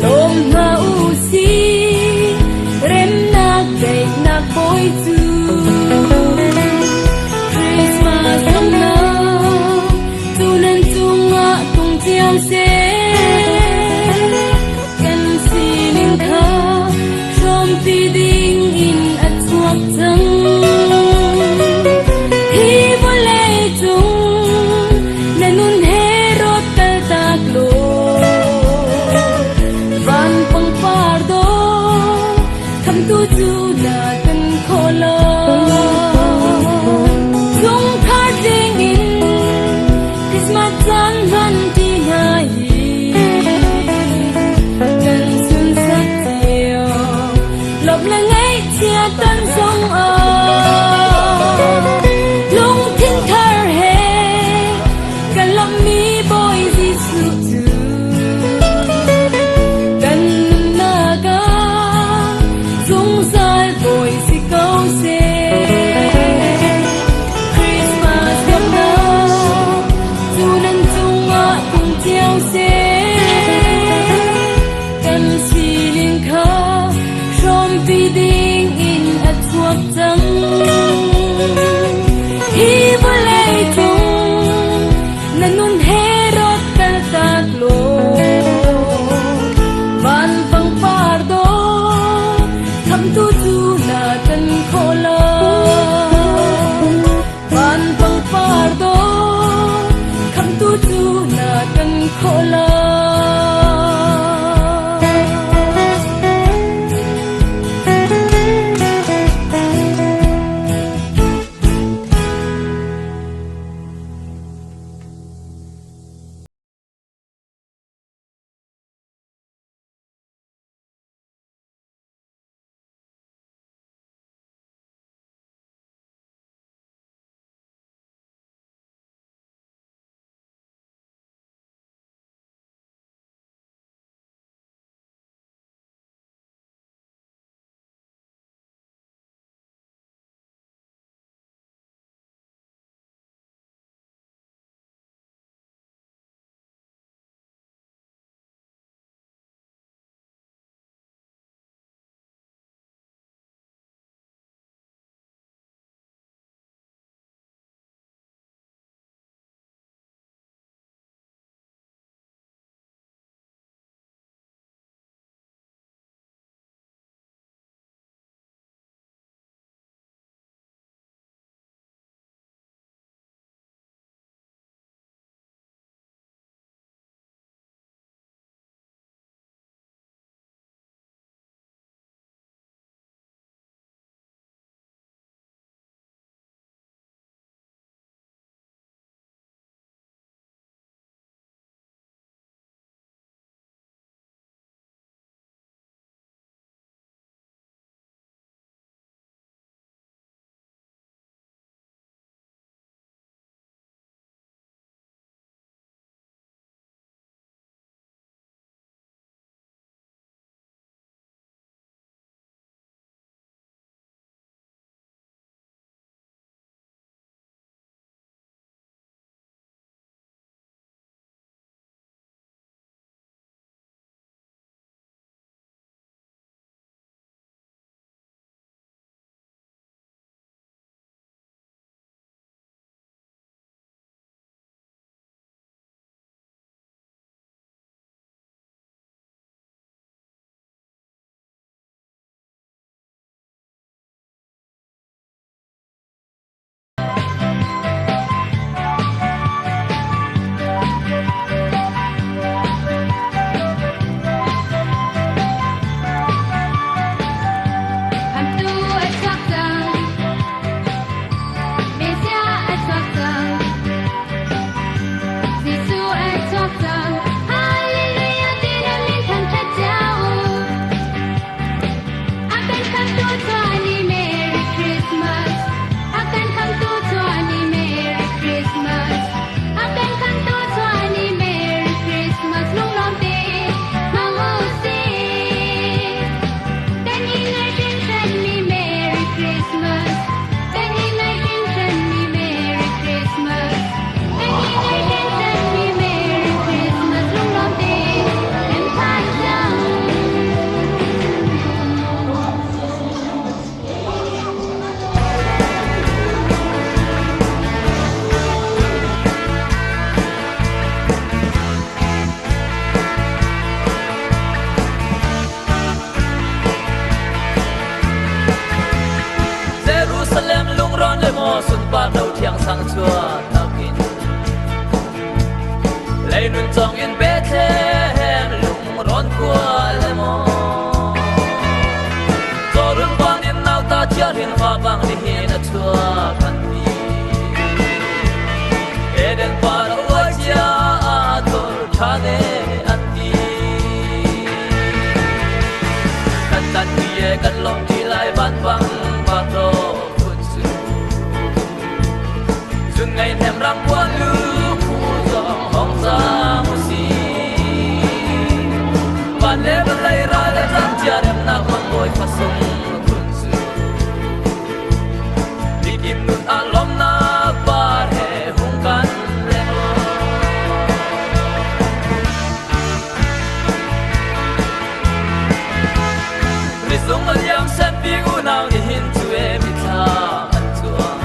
Lawm hna u sih, remnak daihnak bawi cu. Christmas lawmhnak cu nan cungah tlung cio seh. Kan sining kha hrawmpi ding in a chuak cang. Hi vawlei cung na nun he rawt kaltak law van pangpar dawh khamtu cu na kan khawh lo. Chungkhar ding in Christmas caan hman ti hna hi kan sunsak cio. Lawmh le ngaihchia ton zong ah lungthin thar he kan lawmhmi Bawi Jesuh cu kan nunnak ah zungzal Bawi. bang chuah takin Leinun cong in Bethlehem lungrawn khua le maw Cawrun ban in nauta chiahrin fa bang nihin a chuak an ti Eden par a uai cia a thor ṭhan e an ti Kan tan ti e kan lawm ti lai van bang pa phun su Zun ngai hnem rang puan lu phu zong hong cang si Van le vawlei ral le cang cia remnak mang bawi sung phun su Mikim nun ah lawmnak par he hung kan leng Rizung a liam sempi unau nihin cu e mithla an cuang.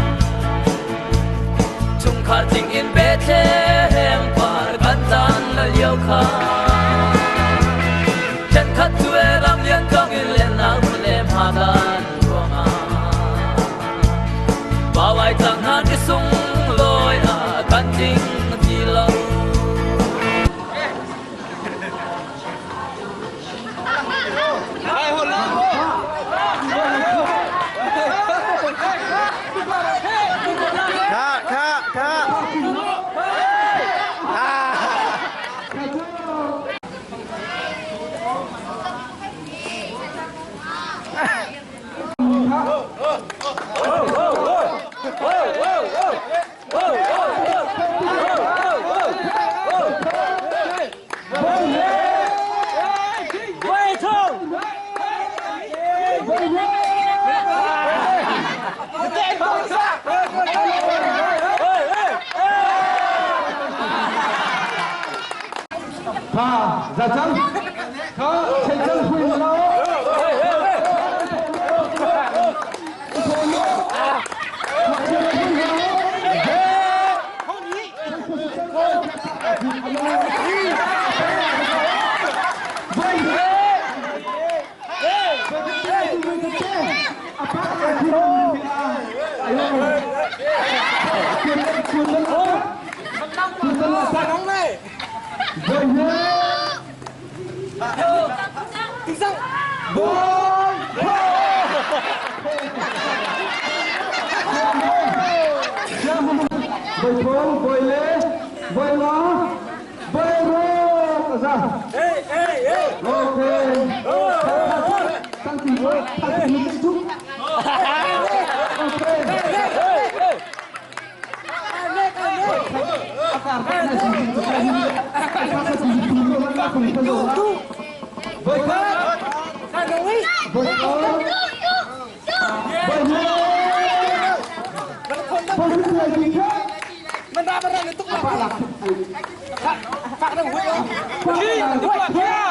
Chungkhar tling in Bethlehem par kan caan la lio kha. Ṭhenkhat cu e ram lian kong in lennak le hma kan ruangah. Bawai cang hna ni sung lawi ah kan tling ti lo. Kha kha kha. Kha za cang. Kha chei cang hui lo. Voi thong, voi le, voi nga, voi ruk, za. Okay. Okay. Voi khat, voi thong, voi hnih, voi hnih,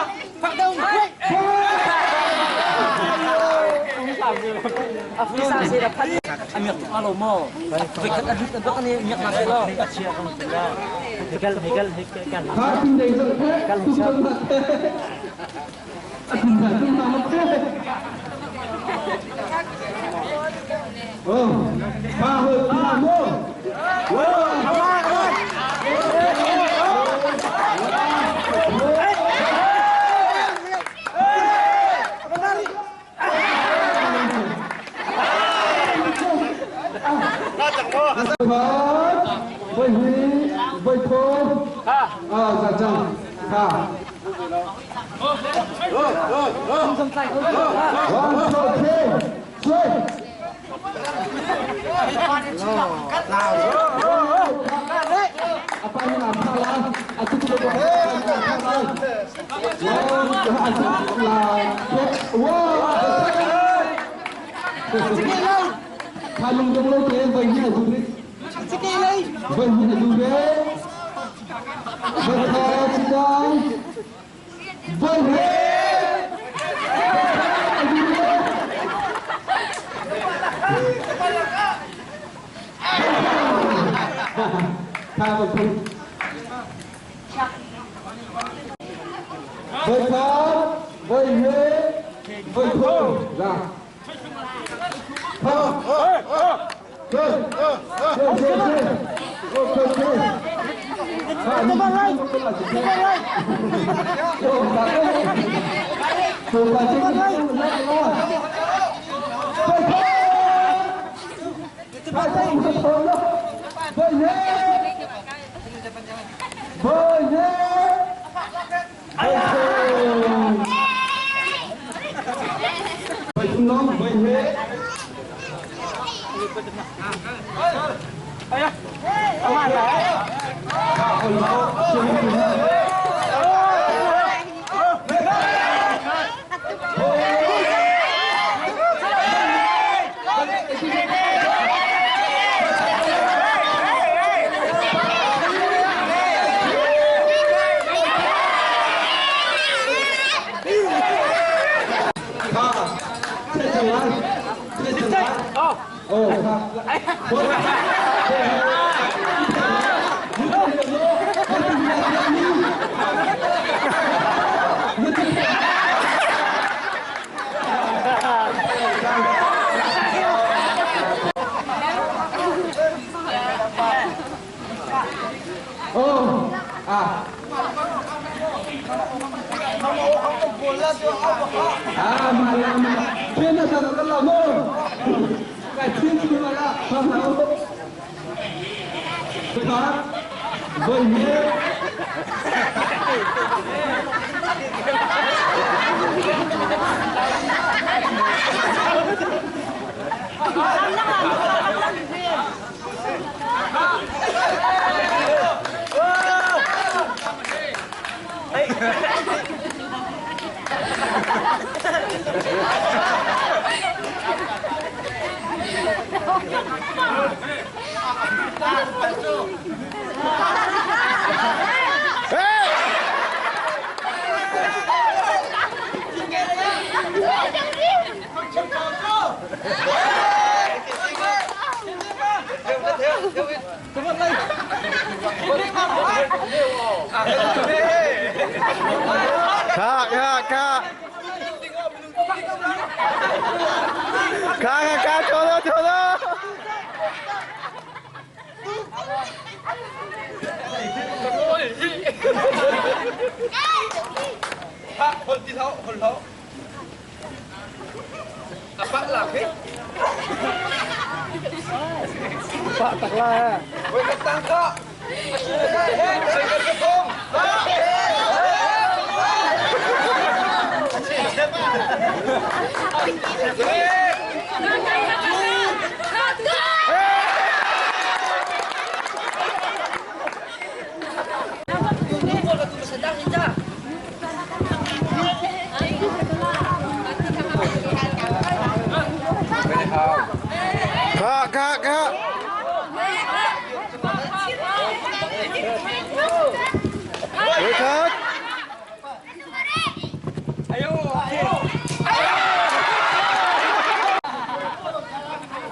Voi hnih, voi thum, ah, za cang, kha. One, two, three, three. Apa ni apa lah? Aku tu buat apa lah? Wow, Tha lung dong lo te voi hi a du re. Voi hi a du re. Voi tha chi dai. Voi he. Tha ba phun. Voi khat, voi he, voi thum. Ra. Kha kha kha. Kha kha kha cholo cholo. Kha kha kha. Wait up.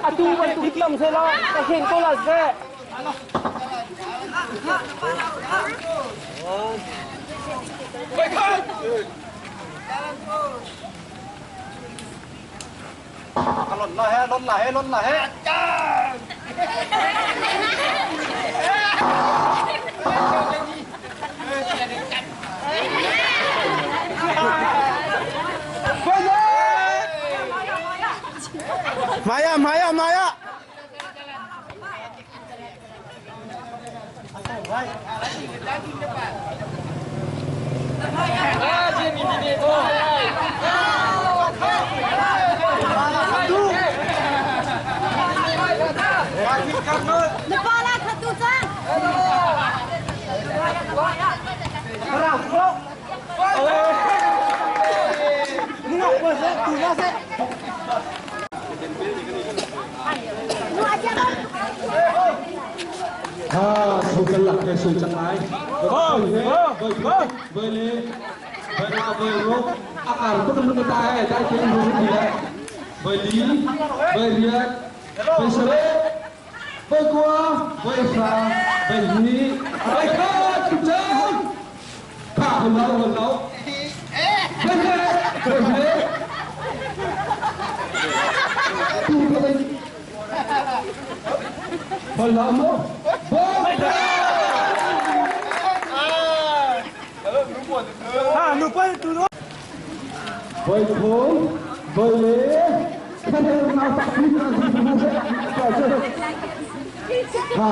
Atu bantuk lam se la ka khen ko la se. Maya Maya Maya. Nepal khatu cang. Ha su kan lak ke su chang lai. Voi he voi voi le voi nga voi ruk akar tu kan lu ta he dai ke lu ni le voi li voi riat voi sare voi kua voi sa voi hi voi kha chu chang kha hon lo hon lo voi he voi he tu ka Hol hlah mu. Voi thum, voi le, khanel nau tak pi na zi na se. Ha.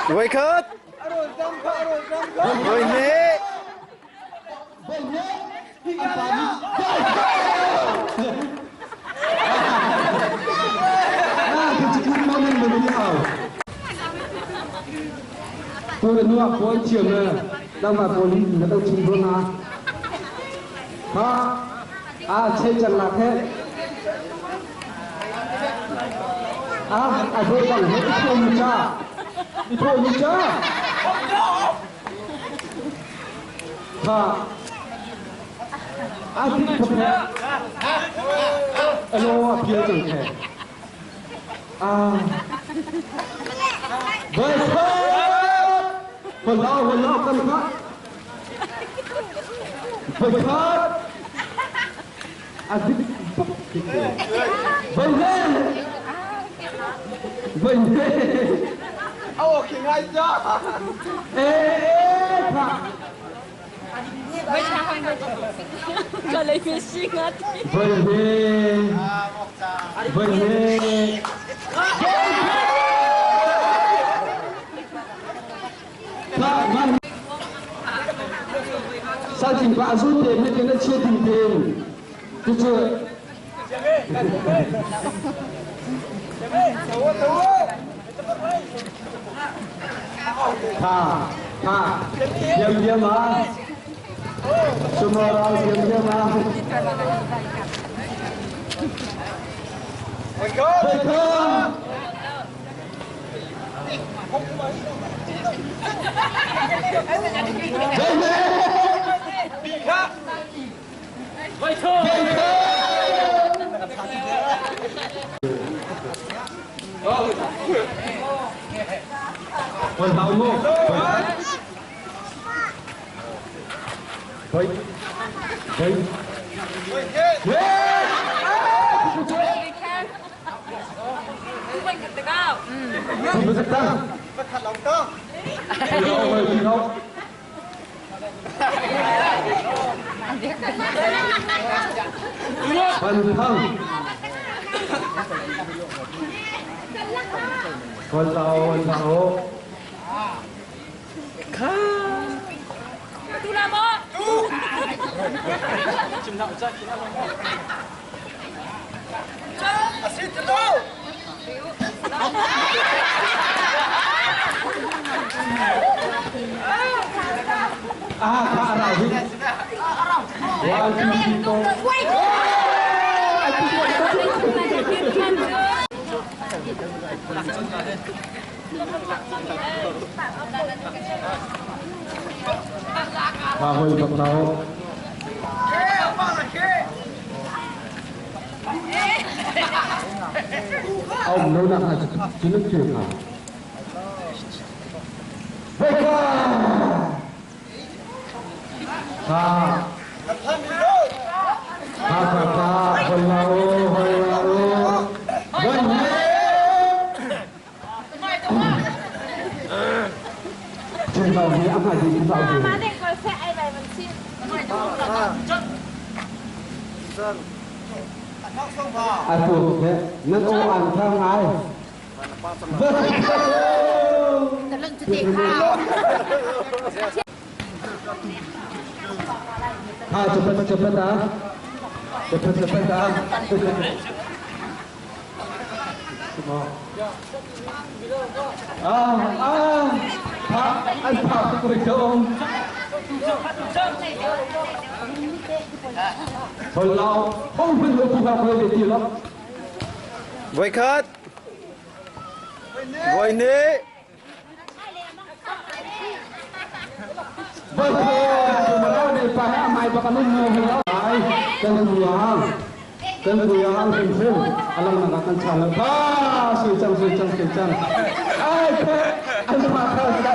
Voikhat. Voihnih. Ban thang. Hol lao, hol lao. Tu la maw? Ah, kha arau hi. One, two, three, four. Ba hoi bak lau. Ông lâu nak ha chính chuyện hả? Wake Ha ha ha ha hoi lau hoi lau. Gần Trên tàu thì ăn hải gì trên tàu thì. Ai phụ thế, nên ô ăn theo ai. Ah, cepat cepat ah. Cepat cepat ah. Semua. Ah, ah. Pak, an pak ko ito. Hol lao, hong pin lo tu ka ko de ti lo. Voi khat. Voi ni. Voi ko, tu ma lao de pa ha mai pa kanun mo hol lao. Ai, kan kuyang. Kan kuyang sin sin. Alam na kan chala. Ba, sui chang sui chang sui chang. Ai, pe, an pa ka sa.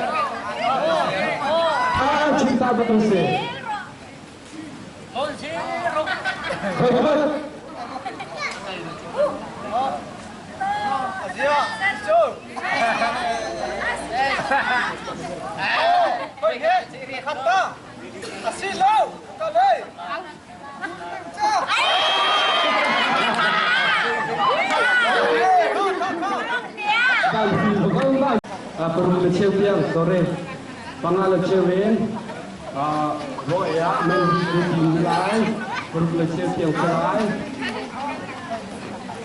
Ah, cinta betul sih. Hoi hoi. Ban phi ko ba. Perlu le cheu piang sore. Panga le cheu ven. Ro ya men ru ti lai. Perlu le cheu piang sai.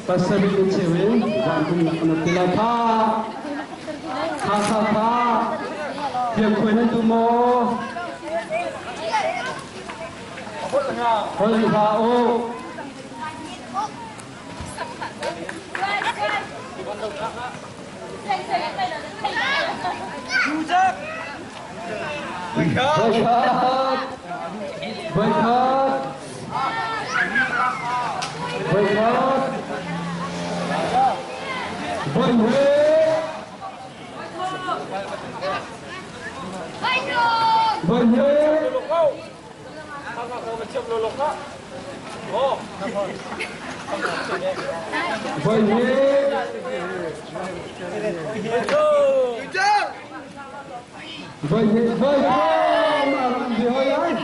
Pasal le cheu ven. Zan kum nak na tila pha. Kha kha kha. Piang khoi nan tu mo. Hol ha o. Voi khat. Voi khat. Voi khat. Voi khat. Voi he. Voi he. Voi he. Voi he. Voi he. Ma ram di hoi ai.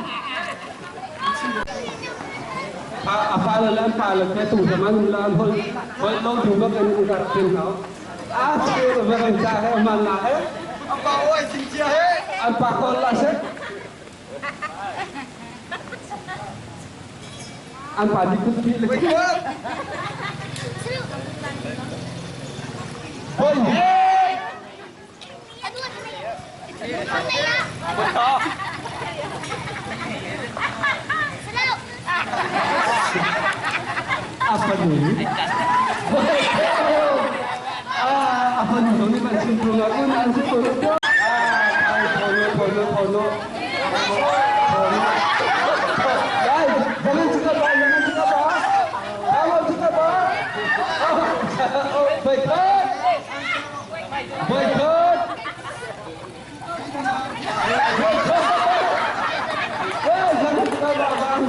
A a pa la lan pa la ke tu zaman lan hoi hoi lo tu ba kan ka tin hao. A che ba kan cha he man la he. Apa oi sing chia he. An pa kon la se. An pa di kut pi le. Voi khat. Voi he. Apa ni? Ah, apa ni? Ni macam tu aku nak sebut. Ah, kono kono kono. Dai, jangan cakap bah, jangan cakap bah. Jangan cakap bah. Oh, baik, baik. Baik, baik. Eh, jangan cakap bah, bang.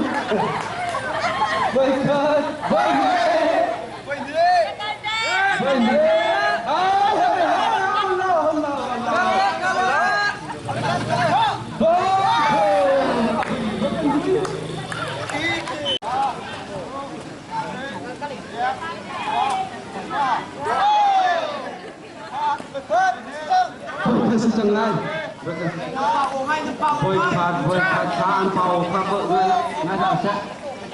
Voi si cang lai. Voi khat, voi khat kha an pau kha ko ngai ngai dah seh.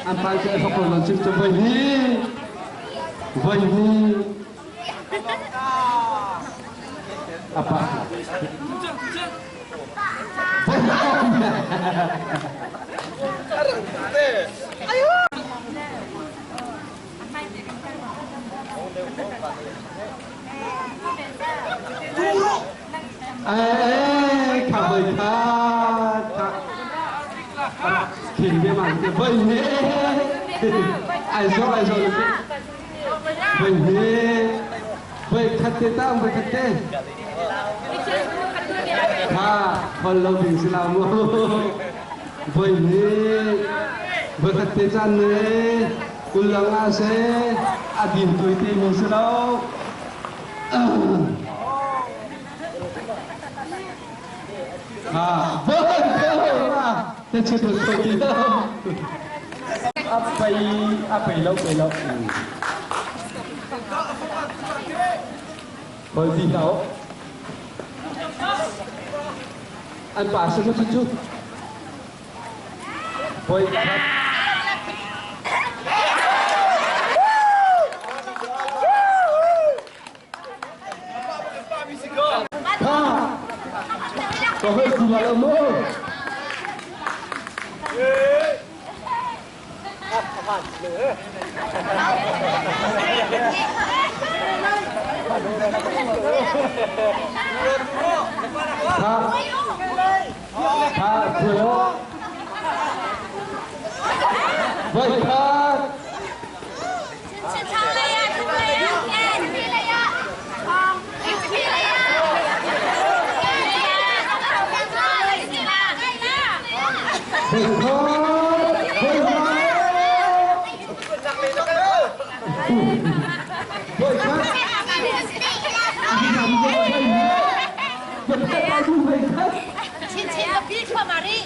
An pa seh fak ko lan sim cu voi hi. Voi hi. Apa? Voi Eh, kha voi kha kha thin bia ma voi he ai zo ai zo voi he voi khat te ta voi khat te kha khol lo ding si la mu voi he voi khat te chan ne Kullang ah seh a din tui te mi si lo. Ah, te chu tu tu ti lo. A pei a pei lo pei lo. Hoi ti tao. An pa se chu chu. Voikhat Ha! Ka hoi ti la lo mu. Ha! Voikhat. Voikhat. Chinchin ka pi thluahmah rih.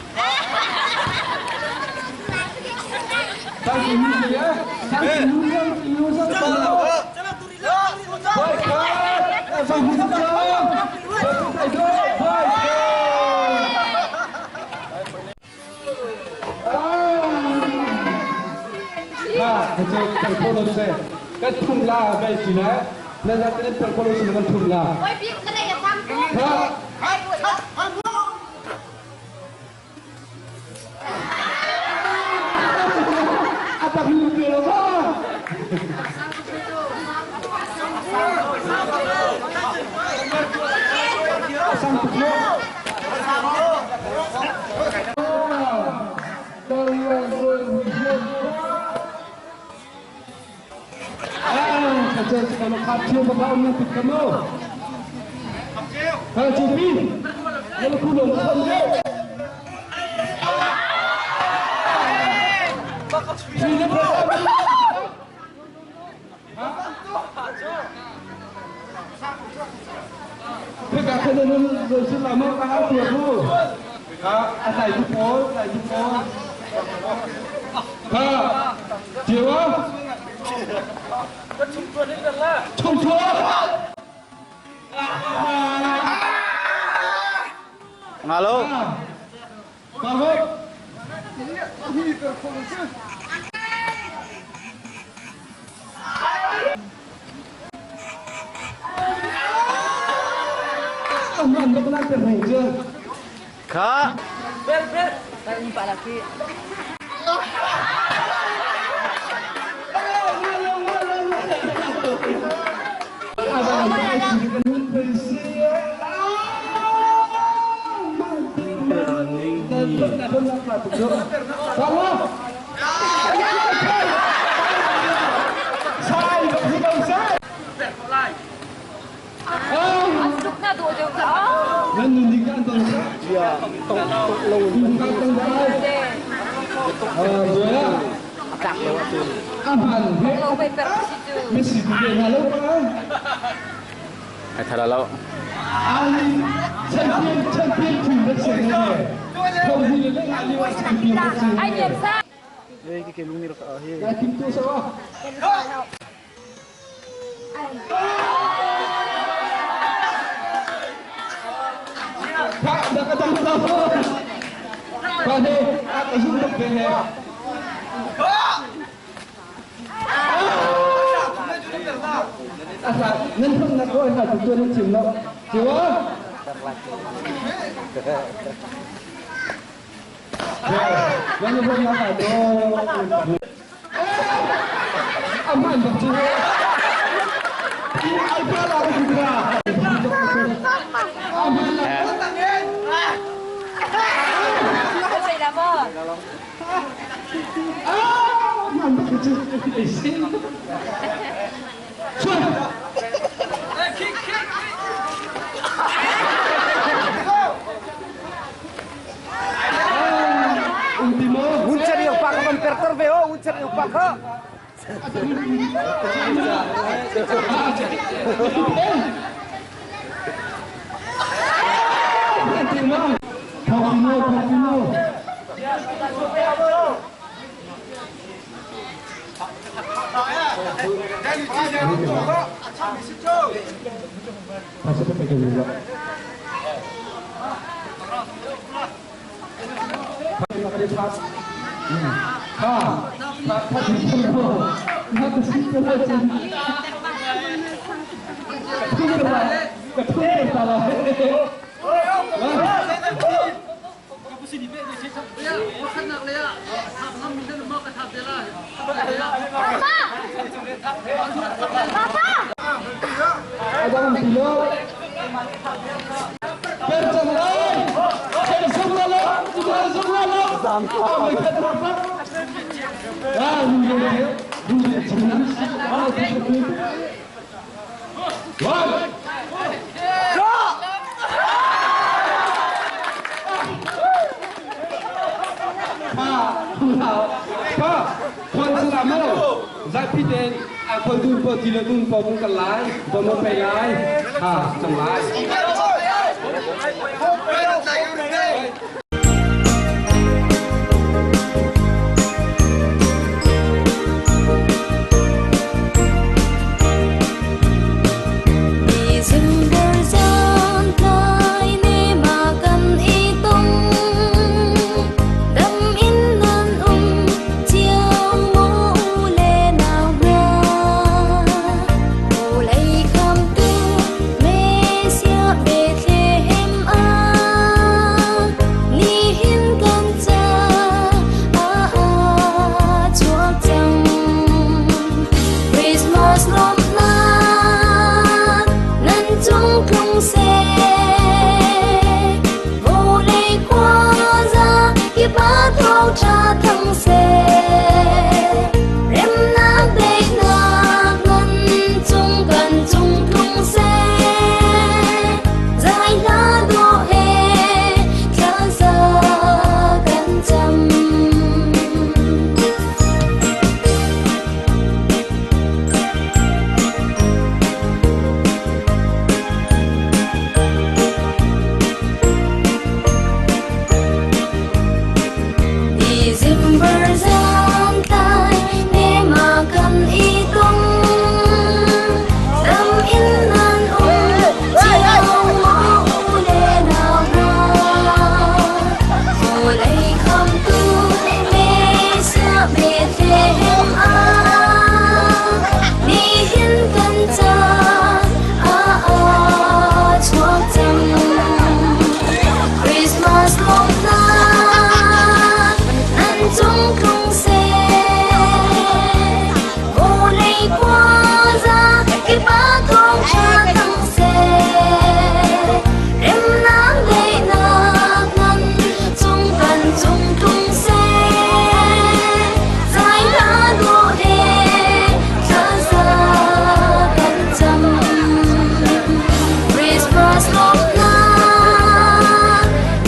Kan thum la bai si na na na kan per ko si kan thum la Oi bik ka nei a sang tu. Ha A tak lu te lo ma. Sang tuk lo. Nga lo. Kha. Ai thara lo. Ka dang lo. Pa he a ka zum tuk ve he. Asa nan phun na ko ha tu nan chim lo. Chiwa. Nan phun na ka do. Aman bak cu. Ai pa la ka ra. Aman la. Aman bak cu. Chuan. Ultimo. Uncer yung pak kan perter ve oh, uncer yung pak ha. Ultimo. Continue, continue. Pasok pa kayo. Ha, One. Pa, kon sala mo. Zai pi den a kon dun po ti le dun po mung kan lai, po mo pe lai. Ha, chang lai. December zan tlai ne ma kan i tung dam in nan um chiang mo u le nau hna u lei kham tu Messiah Bethlehem a ni hin kan cha a a chuak cang Christmas lawmhnak nan cung tlung seh vawlei khuaza kip ah thawngṭha thang seh remnak daihnak nan cung kan cung tlung seh zai hla dawh he thlaza kan cam. December zan tlai ne ma kan i tung dam in nan um cio maw u le nau hna vawlei khamtu Messiah Bethlehem ah nihin kan ca ah chuak cang Christmas lawmhnak nan cung tlung seh vawlei khuaza kip ah thawngṭha thang seh remnak daihnak nan cung kan cung tlung seh zai hla dawh he thlaza kan cam Christmas lawmhnak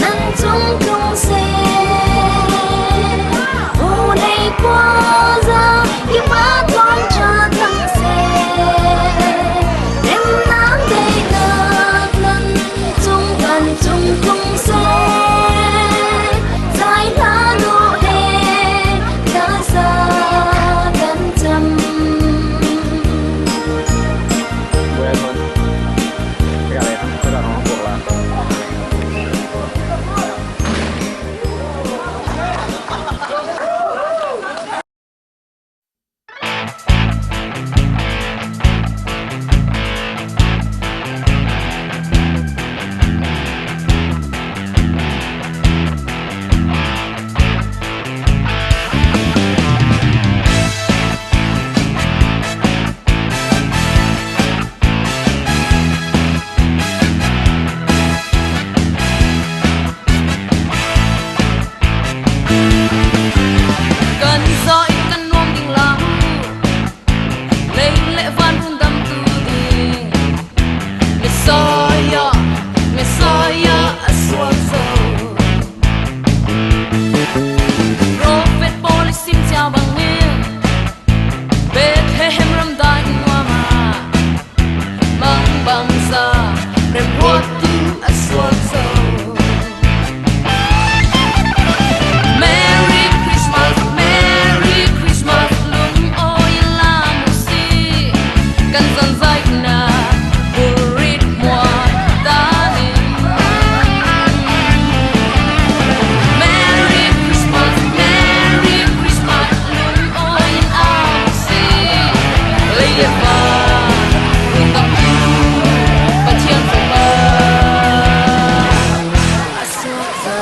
nan cung tlung seh vawlei khuaza kip ah thawngṭha thang seh remnak daihnak nan cung kan cung tlung seh zai hla dawh he thlaza kan cam. Buhay mo. Teka lang, teka lang. Remruattu a suak zo. Merry Christmas, Merry Christmas, lung awi lam si. Kan zan zai na purit mua tanin. Merry Christmas, Merry Christmas, lung awi am si. Lei le van run dam tu Pathian fapa a suak zo.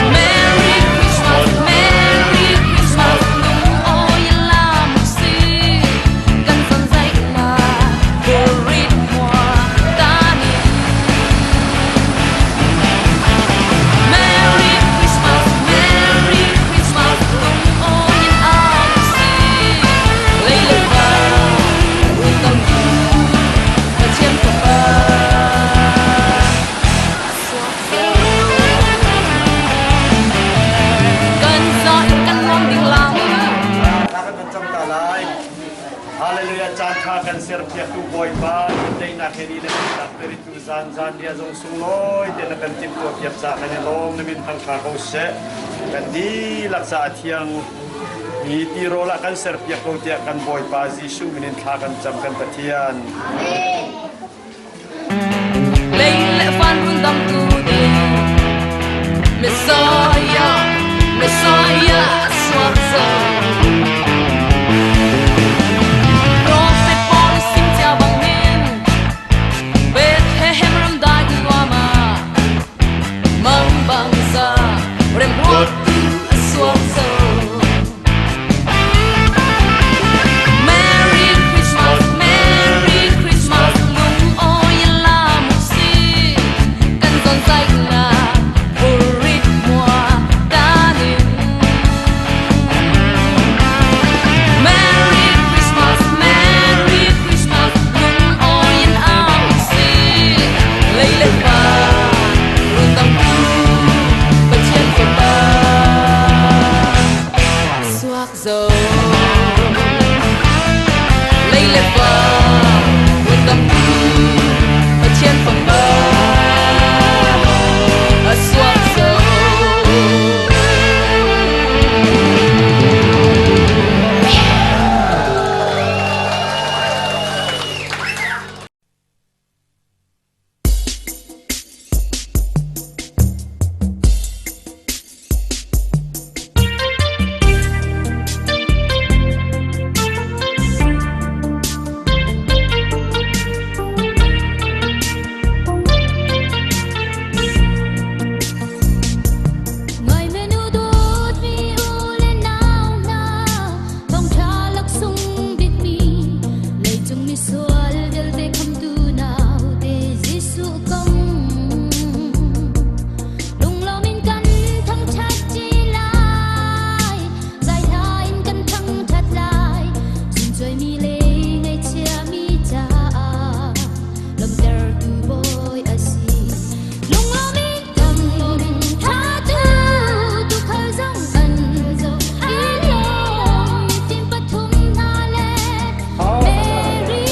Merry Christmas, Merry Christmas, lung awi lam si. Kan zan zai na purit mua tanin. Merry Christmas, Merry Christmas, lung awi am si. Lei le van run dam tu Pathian fapa a suak zo. Kan za kan nuam ding lang. Thla kan van cam ta lai. Hallelujah. Caan tha kan ser piaktu Bawipa teinak he ni le tak peritu zan zan dia zong sunglawi te na kan timh tuah piak ca kan i lawm na min thangtha ko seh. Kan dihlak ca a thiang mi tirawl ah kan ser piak ko tiah kan Bawipa Jesuh min in thla kan cam kan Pathian. Lei le van run dam tu ding Messiah, Messiah a suak zo. Prophet Paul sim cia bangin Bethlehem ram dai nuam ah mang bang za remruat tu a suak zo. Merry Christmas, Merry Christmas, lung awi lam si. Kan zon zai na purit mua tanin. Merry Christmas, Merry Christmas, lung awi am si. Lei le van run dam tu Pathian fapa suak zo. Lei le van run dam tu Pathian fapa a suak zo. Ngai menu dawt mi u le nau hna, thawngṭha laksung bikmi, leicung misual vialte khamtu naute Jesuh kong. Lunglawm in kan thangṭhat ṭi lai, zaihla in kan thangṭhat lai, suncuaimi le ngaihchiami caah lawmhtertu Bawi a si. Lunglawm in kan ṭha tuukhal zong an i lawm, mifim pathum hna le Mary.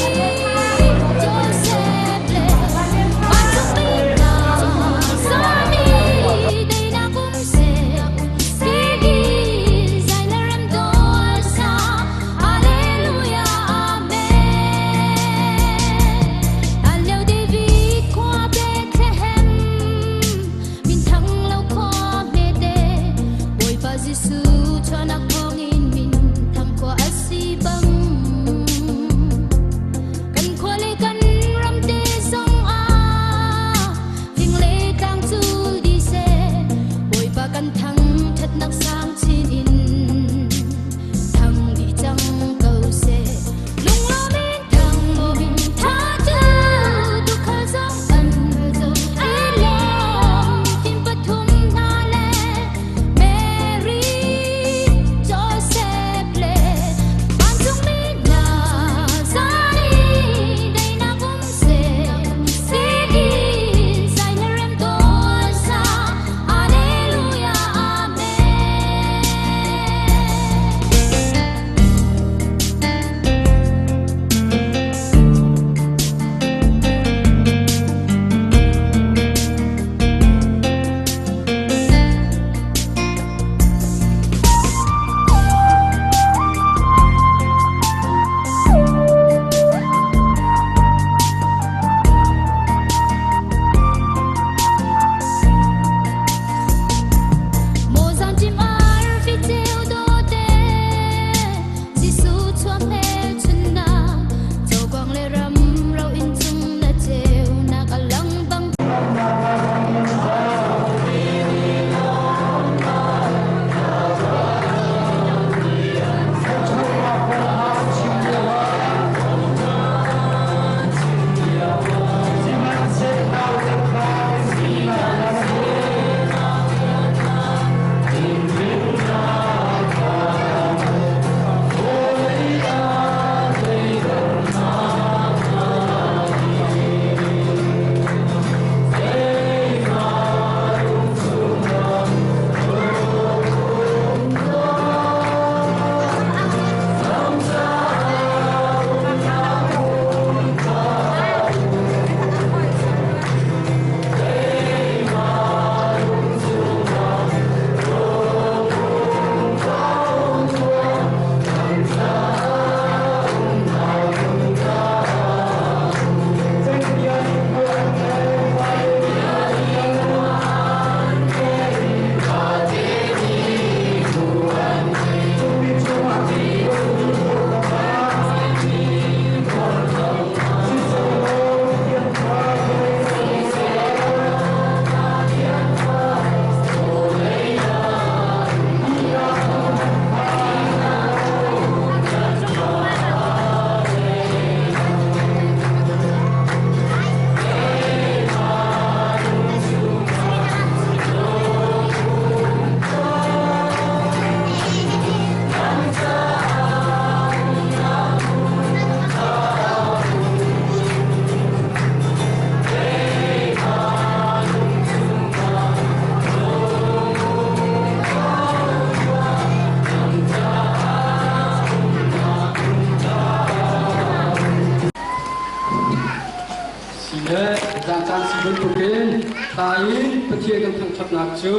caan si bantukin tain Pathian kan thangṭhatnak cu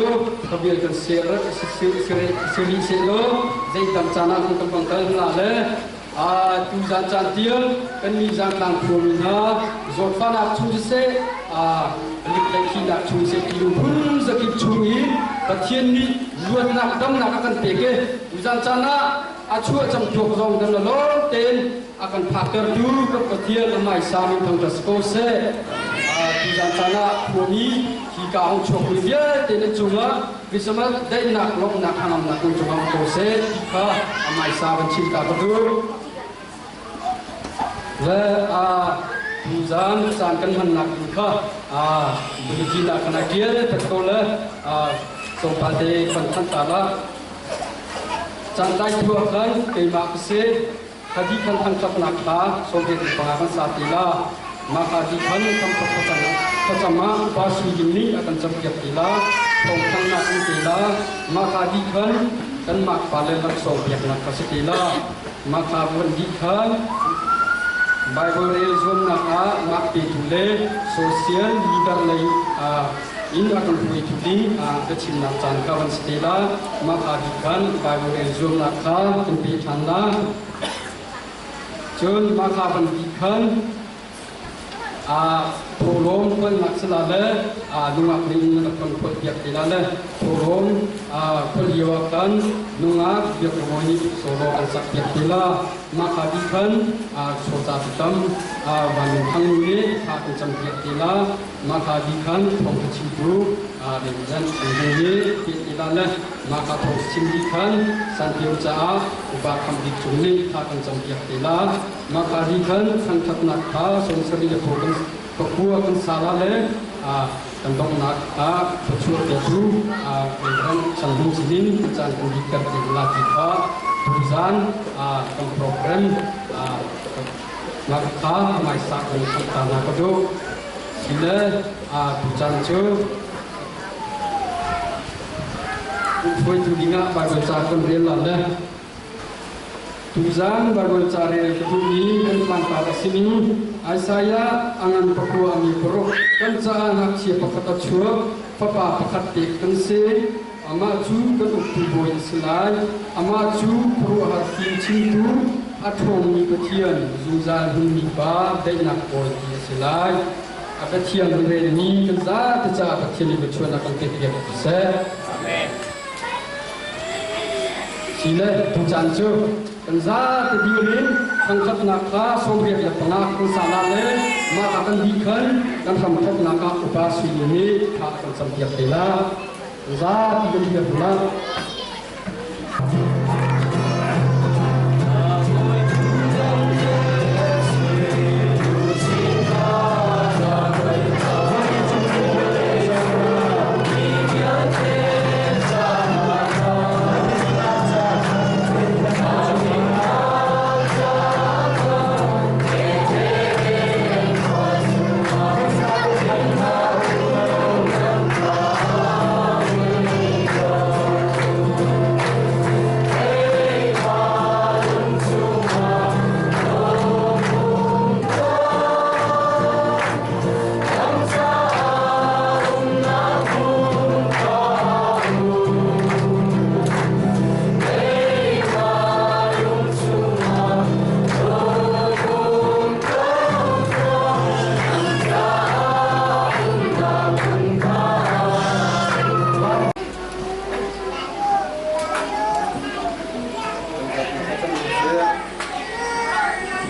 khabial kan ser si rih sehlaw zeitam caan ah kan bang kal hna le tu zan caan tiang kan mi zangtlang khuami hna zawtfahnak chung siseh lik le thihnak chung siseh ti phun zakip chung i Pathian nih luatnak damnak a kan pek i tuzan caan ah a chuah cang tuak zong kan la lawm tein a kan phaktertu kan Pathian a hmaisa min thangṭhat si ko seh. Tuzan caan ah khuami hi ka hong chuakmi vialte na cungah Christmas daihnak lawmhnak hnangamnak nan cungah um ko seh ti kha a hmaisa kan chim ta ka duh. Le a tuzan caan kan hmannak ding kha bulletin ah kan ṭial pek ko le tlawmpal te kan thanh ta la. Caan tlai tu ah khan keimah ka si. Khadi khan thangṭhatnak kha 25 kan sa ti la. Mah khadi khan thlacam thlacam ah upa sui ding nih a kan campiak ti la. Thawngthangnak um ti la. Mah khadi khan kanmah pale laksawng piaknak kha si ti la. Mah kha van dih khan Bible rel zuamnak ah mah petu le social leader lei in a kan hruaitu ding biachimnak caan kha van si te la. Mah kha bik khan Bible rel zuamnak kha kan pe ṭhan la. Cun mah kha van bik khan thawhlawm kholnak sila le nungak nih na rak kan kholh piak te la le thawhlawm kholh lio ah khan nungak biak rawi nih solo kan sak piak te la. Mah kha bik khan chawca tam van thang nih thla kan cam piak te la. Mahka bi khan thawngṭha chimtu Reverend Sang Hung nih ti la le mahka thawng chim bi khan Santio caah upa Kham Bik Cung nih thla kan campiak te la. Mahka ri khan thangṭhatnak kha 74 le kan pakua kan sa la le kan donghnak ah thluachuah petu Reverend Sang Hung sinin caan kan dihter te la ti kha tuzaan kan program Ngakha hmaisa kan ta hna ka duh. Sile tucaan cu hruaitu dingah Baibal ca kan rel la le tuzaan Baibal ca rel ka duhmi kan tlangtar a simi Isaiah a ngan pakua mi paruk kan caah ngakchia pakhat a chuak fapa pakhat pek kan si. Amah cu kan uktu bawi a si lai. Amah cu khuaruahhar fim chimtu, a ṭhawngmi Pathian, zungzal hmunmi Pa, daihnak bawi ti a si lai. A Pathian relmi kan zate caah Pathian nih biachuahnak kan pekpiak ko seh. Amen. Sile tucaan cu kan zate dir in thangṭhatnak kha 85 kan sa le mah ah kan dih khan kan hramthawknak ah upa sui nih thla kan campiak te la. Zapi kan dir hna.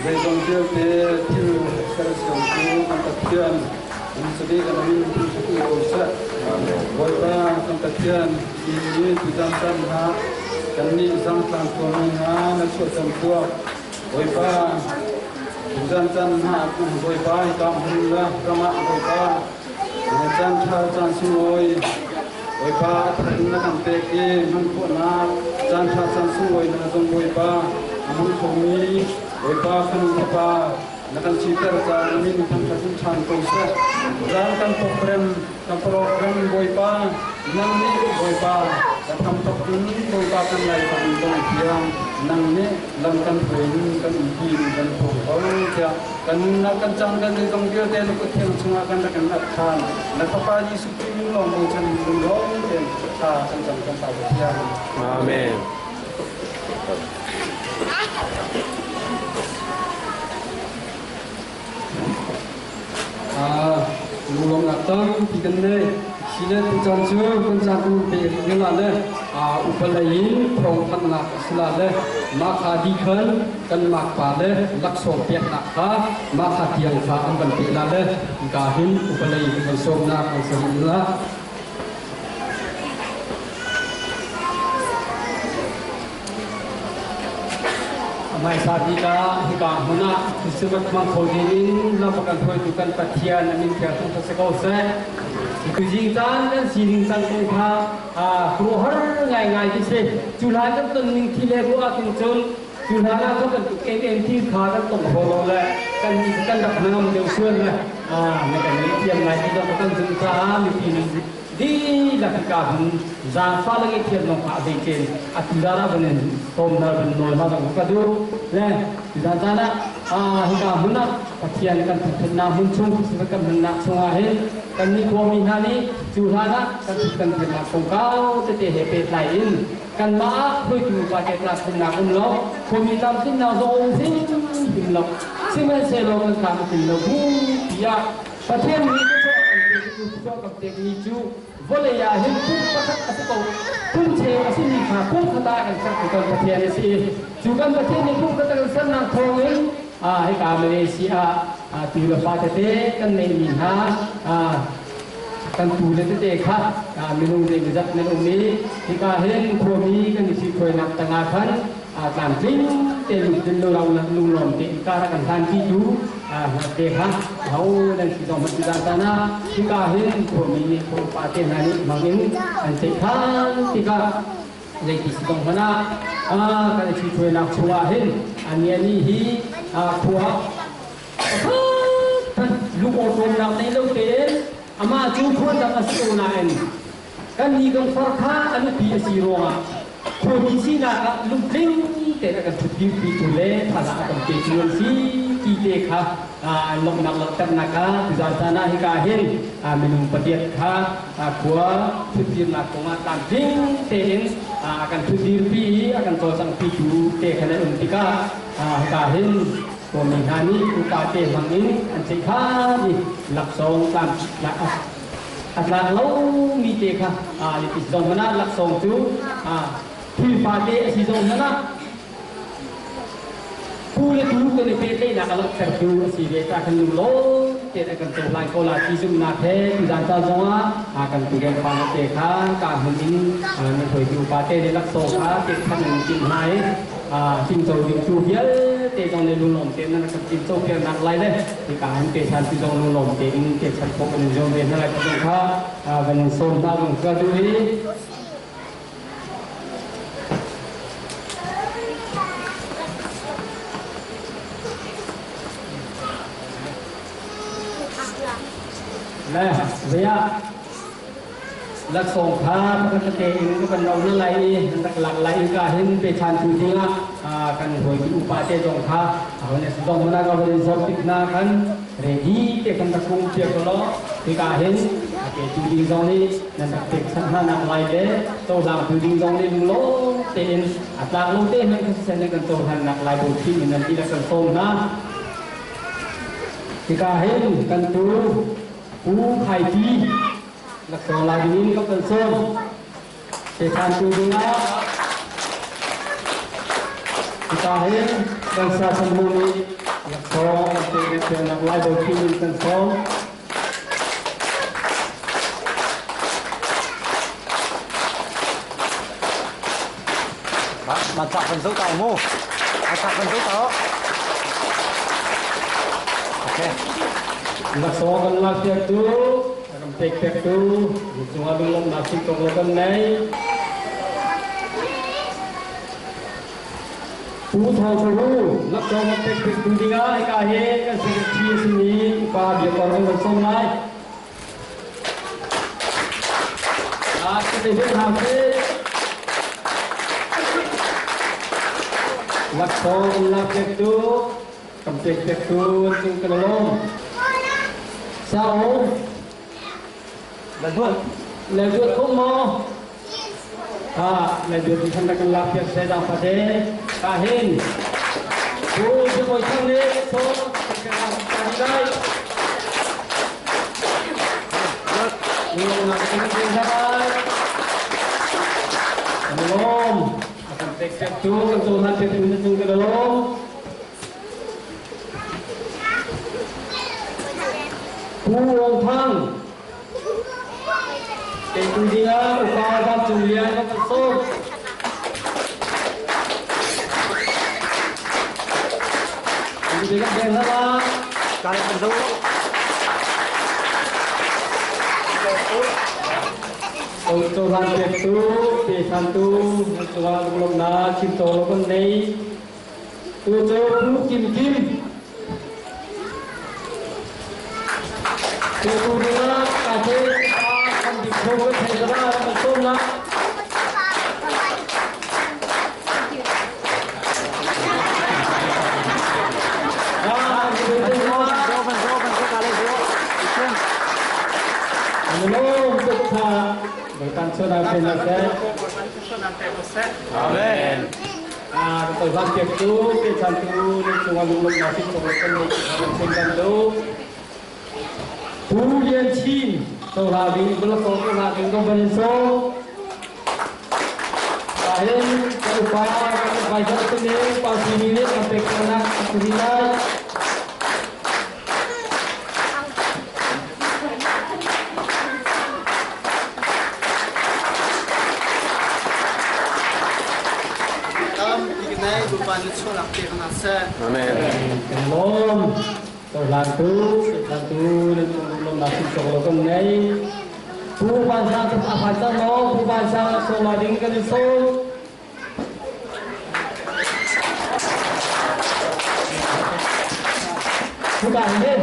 Zeizong vialte thil sersiamtu kan Pathian Sadi kan min tu ko seh. Bawipa kan Pathian ni ni tuzan caan hna kan nih zangtlang khuami hna na chuahcam tuak. Bawipa tuzan caan hna Bawipa hika hmun le ramah Bawipa na caan ṭha caan sunglawi Bawipa a thar in na kan pek i hman khawhnak caan ṭha caan sunglawi na zong Bawipa a hmang khomi Bawipa fanu fapa na kan siter caah na min thangṭhat in ṭhan ko seh. Zan kan program kan program Bawipa nang nih Bawipa kan hramthawk in Bawipa kan lai bang dong tiang. Nang nih lam kan hruai in kan umpi in kan phawng ko tiah kan nunnak kan caan kan zeizong vialte na kut thiang chungah kan rak in ap ṭhan. Na Fapa Jesuh Khrih min lawng bochan in lunglawm tein thla kan cam kan Pa Pathian. Amen. Lunglawmhnak tampi kan nei. Sile tucaan cu kan caan um pe rih la le upa lei in thawngthanhnak a si la le mah kha di khan kan makpa le laksawng peknak kha mah kha tiang kha an van pe la le hika hin upa lei in kan sawmnak an si rih la. Hmaisa bik ah hika hmun ah Christmas hmang kho dingin lam a kan hruaitu kan Pathian a min thiang thangṭhat si ko seh. Tuzing caan kan sining cang kong kha khuaruahhar ngaingai khi si. Cu hlan kan ton ning thi le ruah ahkhin cun cu hlan ah cu bantuk emem thil kha kan tong kho lo le kan kan rak hnangam deuh sual le na kan ngaihthiam lai ti zong kan zumh caah mipi nan dihlak hika hun zaangfah le ngaihthiam zong kha a zeicen atu zan ah van in tawmdar van nawl hna zong ka duh le tuzan caan ah hika hmun ah Pathian kan thangṭhatnak hmun chung kan hmannak chungah hin kannih khuami hna nih cu hlan ah kan kan thangṭhatnak kongkau tete he pehtlai in kanmah ah hruaitu upa tetla thlennak um lo khuami tlamtlinnak zong um hrimhrim lo sihmanhsehlaw kan tlam a tling lo bu tiah Pathian nih thluachuah kan pekmi cu vawlei ah hin pum pakhat a si ko. Pum cheu a simi kha pum khat ah kan sertu kan Pathian a si i cu kan Pathian nih pum khat a kan sernak thawngin hika Malaysia ah tu le fa tete kan neihmi hna kan tu le tete kha minung zeimawzat nan um i hika hin khuami kan i sikhuainak tangah khan tlamtling te lungthin lunglawm te kar kan hlanpi tu te kha ho nan si zong hman ti caan ah hika hin khuami nih khuapa te hna nih hmang in an ceih than tikah zeiti si zong hmanh ah kan i ṭhithuainak chungah hin aniani hi khua lung awṭawmnak nei lo tein amah cu khua dang a si ko nain Kan nih kan far kha a nupi a si ruangah khuami sinak ah lungtling tein a kan ṭhutdirpi tu le thazaang a kan petu an si ti te kha an lawmhnak langhternak kha tuzaan caan ah hika hin minung pariat kha khua ṭhutdirnak kongah tlamtling tein a kan ṭhutdirpi i a kan cawlcanghpitu te kha nan um tikah hika hin khuami hna nih upa te hmang in an ceihkhan i laksawng tlam A tlak lomi te kha ti zong hmanh ah laksawng cu thil fate a si zong hmanh ah pu le tu kan i pehtlaihnak a langhtertu a si ve ca kan lunglawm tein a kan cohlan ko la ti zumhnak he tuzaan ca zongah kan tugen fa te kha ka hmun in nan hruaitu upa te le laksawng kha pekchanh nan timh hna i tinco ding tu vialte zong le lunglawm tein nan kan tinco piaknak lai le hika an pechan ti zong lunglawm tein pechan khawh kan in zuam ve hna lai ti zong kha van in sawm hna zong ka duh i Le, zei ah Laksawng kha pakhat tete in ka kan ro na lai i nan rak lak lai i ka hin pechan tu dingah kan hawi upa te zong kha hone zong na ka van zor tik na khan ready te kan rak kung piak ko law hika hin ke tu ding zong nih nan rak pek chan hna nak lai le cohlang tu ding zong nih lunglawm tein a tlak lo te hmanh kan siseh kan cohlan nak lai bo thim in nan ti la kan sawm hna hika hin kan tu Pu Khai Ti laksawng la dingin ka kan sawm. Pechan tu dingah hika hin kan sa sammu nih laksawng kan pek nak lai bo thim in kan sawm. Mà chọc phần dấu tàu mu. Mà chọc phần dấu tàu. Ok. Laksawng kan lak piak tu, kan pek piak tu, cungah lunglawmhnak si ko kan nei. Pu Thawng Hu, laksawng kan pek piak tu dingah hika hi kan secretary a simi upa biakor kan van sawm lai. Ah, ka te hna sih. Thawng lak pektu, kan pek pektu an cung kan lawm. Sao, le duat khum maw? Ha, le duat ni khan kan lak piak se dang pate. Ka hin. Tu si koi thang ni so kan lak ta lai. Lung nak kan tin lai. Lom. Akan pek pek tu kan tu nan pek tu na cung kan lom. Pu Wong Thang Petu dingah upa Vancung Lian kan kan sawm. Ini kan beng hla Kare kan zo. Auto ran pek tu, pe san tu, tua lung na chim to lo kan nei. Tu cu Pu Kim Kim. Tu tu dingah ka te pa kan dik kho kan thei zara kan sawm na. Amen. Kan tu pechan tu ni cunga lunglawmhnak si cung kan nei kan chen kan tu Pu Lian Chin to la ding bula ko ko la ding ko ban so Dahil kan upa kan advisor tu ni pa sini ni kan pek na sini lai Tampi nei Bawipa nih chuahnak pek hna seh. Amen. Kan lawm. Cohlan tu, cohlan tu, nan cung lawmnak sin cawk lo kan ngei. Pu Van Sang cu a phan cang maw? Pu Van Sang sawm ding kan in sawm. Bukan ini,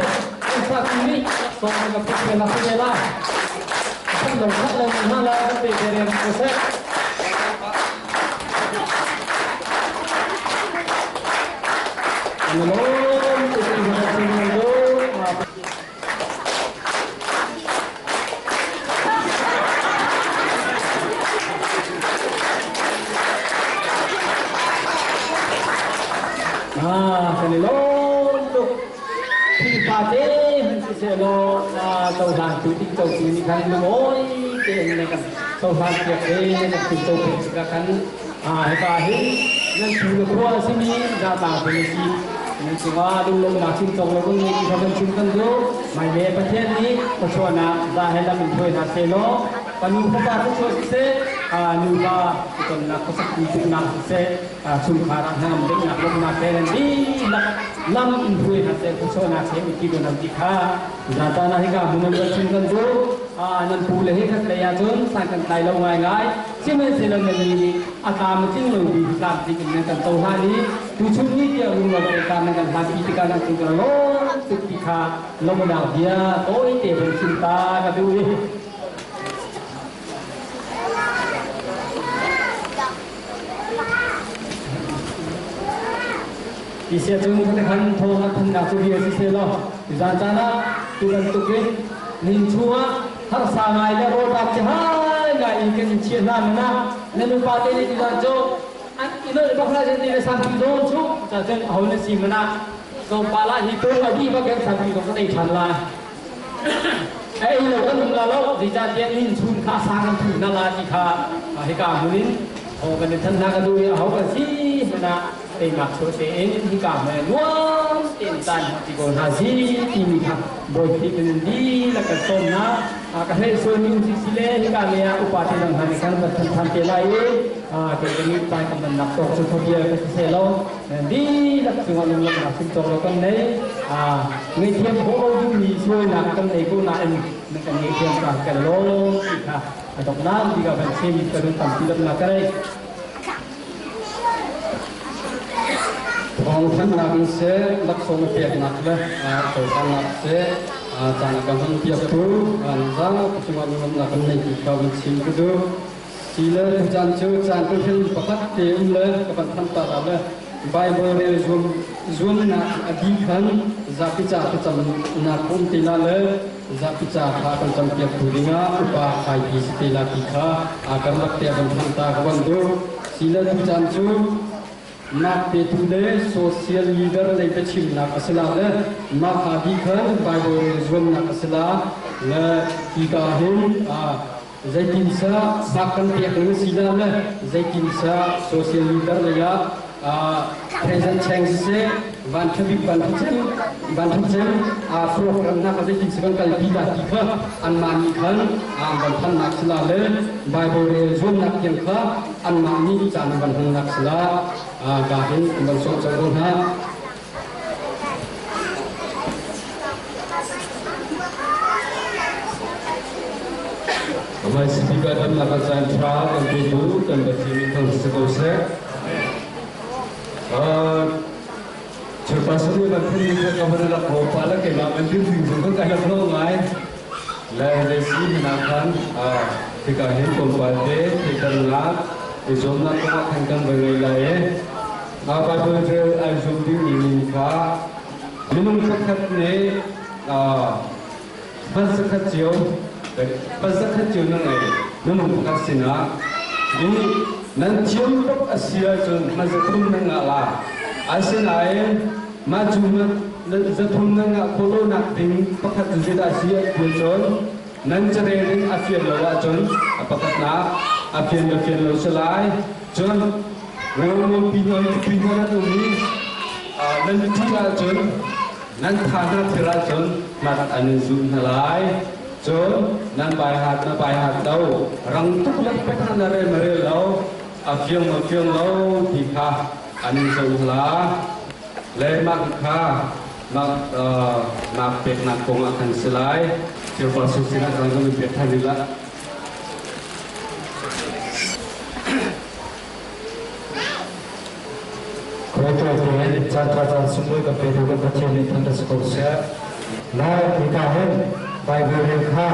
usah kini, soal ke la ke la. Kan lo khat lo na la kan pe ke re ko se. Amalom tu ti ha sin lo. Ah, kan i lawm tuk. Khrihfa te hmanh sisehlaw cohlan tu ding cotu nih khan lungawi tein na kan cohlan piak ve na kan tinco piak tikah khan hika hin nan phu na khua a simi zatlang phun a si. Nan cungah lunglawmhnak chim cawk lo kan ngei ti kha kan chim kan duh. Hmailei Pathian nih khuachuahnak za he lam in hruai hna sehlaw panu fapa thluachuah siseh, nuva tonnak khuasak tuknak siseh, chungkhar ah hnangam daihnak lawmhnak he nan dihlak lam in hruai hna seh, thluachuahnak he uti ko nan ti kha zatan ah hika hmun nan rat chim kan duh. Nan pu le he khat lei ahcun san kan tlai lo ngaingai. Sihmanhsehlaw nan nih a tlam a tling lo mi tlam tling in nan kan cohlan i tuchun ni tiang lungrual tein nan kan hlanpi tikah nan cung kan lawm tuk ti kha lawmhnak bia tawite van chim ta ka duh i. Isia cung khan thawng a thannak cu bia siseh law zan caan ah tu bantukin nin chungah harsa ngai le rawlrap ci hai ngai in kan in chiah hna mana nan upa te nih tuzan cu an i nolh bak hlah ni le sampi dawn chu ca cun aho na si mana tlawmpal ah hi tung a dih bak kan sampi dong kan ei ṭhan lai ei lo kan um la lo zeicahtiah nin chun kha sa kan thu na la ti kha hika hmun in Aw kan i than hna ka duh i aho kan si hmanh ah teimak chuah tein hika hmai nuam tein caan hmang ti ko hna si timi kha Bawi Khrih kan in dihlak kan sawm hna. Ka hlei sualmi um si sile hika lei ah upa te dang hna nih kan van than than te lai i kei kan nih caan kan mannak tawk cu thobia ka si seh lo dihlak cungah lunglawmhnak sim cawk lo kan nei. Ngaihthiam khawh lo duhmi sualnak kan nei ko nain nan kan ngaihthiam ka kan lawm ti kha A donghnak bik ah van chim ka duh tampi deuhnak ka nei. Thawngthanhnak in seh, laksawng a peknak le cohlannak seh, caan a kan hman piaktu an zapi cungah lunglawmhnak kan nei ti kha van chim ka duh. Si le tucaan cu caan kan hren pakhat te um le ka van thanh ta la le. Bible rel zuam zuamnak a dih khan zapi ca thlacamnak um te la le zapi ca kha kan campiak tu dingah upa khaipi si te la ti kha a karlak te van than ta ka van duh. Sile tu caan cu nak petu le social leader lei biachimnak a si la le mah kha dih khan Bible rel zuamnak a si la le hika hin zeitinsa bak kan pek ning si la le zeitinsa social leader lei ah present cheng siseh van thabik van thacem van thacem a program na ka zeitin kan kalpi la ti kha anmah nih khan an van thannak sila le Bible rel zuamnak tiang kha anmah nih caan van hmannak sila ka hin van sawh cang ko hna. Amai speaker damnak a caan ṭha kan petu kan Pathian min thang si ko seh. Chairperson nih van phun ning ka van rak ro pa la keimah man dir ding zong kan kai lak lo ngai. Le le si hna khan hika hin tlawmpal te theihternak i zuamnak kongah khan kan va ngei lai i Bible rel ai zum dingmi min kha minung pakhat nih hmansakhat cio hmansakhat cio na ngei minung pakhat sinah i nan thiam tuk a si ahcun hmazathum nan ngah la asinain mah cu zathum nan ngah khawh lonak ding pakhat cu zeidah a si ahcun nan carel in a fian lo ahcun a pakhatnak a fian le fian lo si lai cun Rawlpi hna tupi hna nan um i nan ṭih ahcun nan tha hna thir ahcun mat an in zum hna lai. Cun nan bai hat na bai hat lo rang tuk lekpek hna na rel ma rel lo a fiang ma fiang lo ti kha an in zoh hna la. Le mah kha mak nak peknak kong ah khan si lai. Thilpa sinah kan kan pek than rih lah. Khuaituai tein caanṭha caan sunglawi kan petu kan Pathian nih thangṭhat si ko seh. Lai hika hin Bible rel kha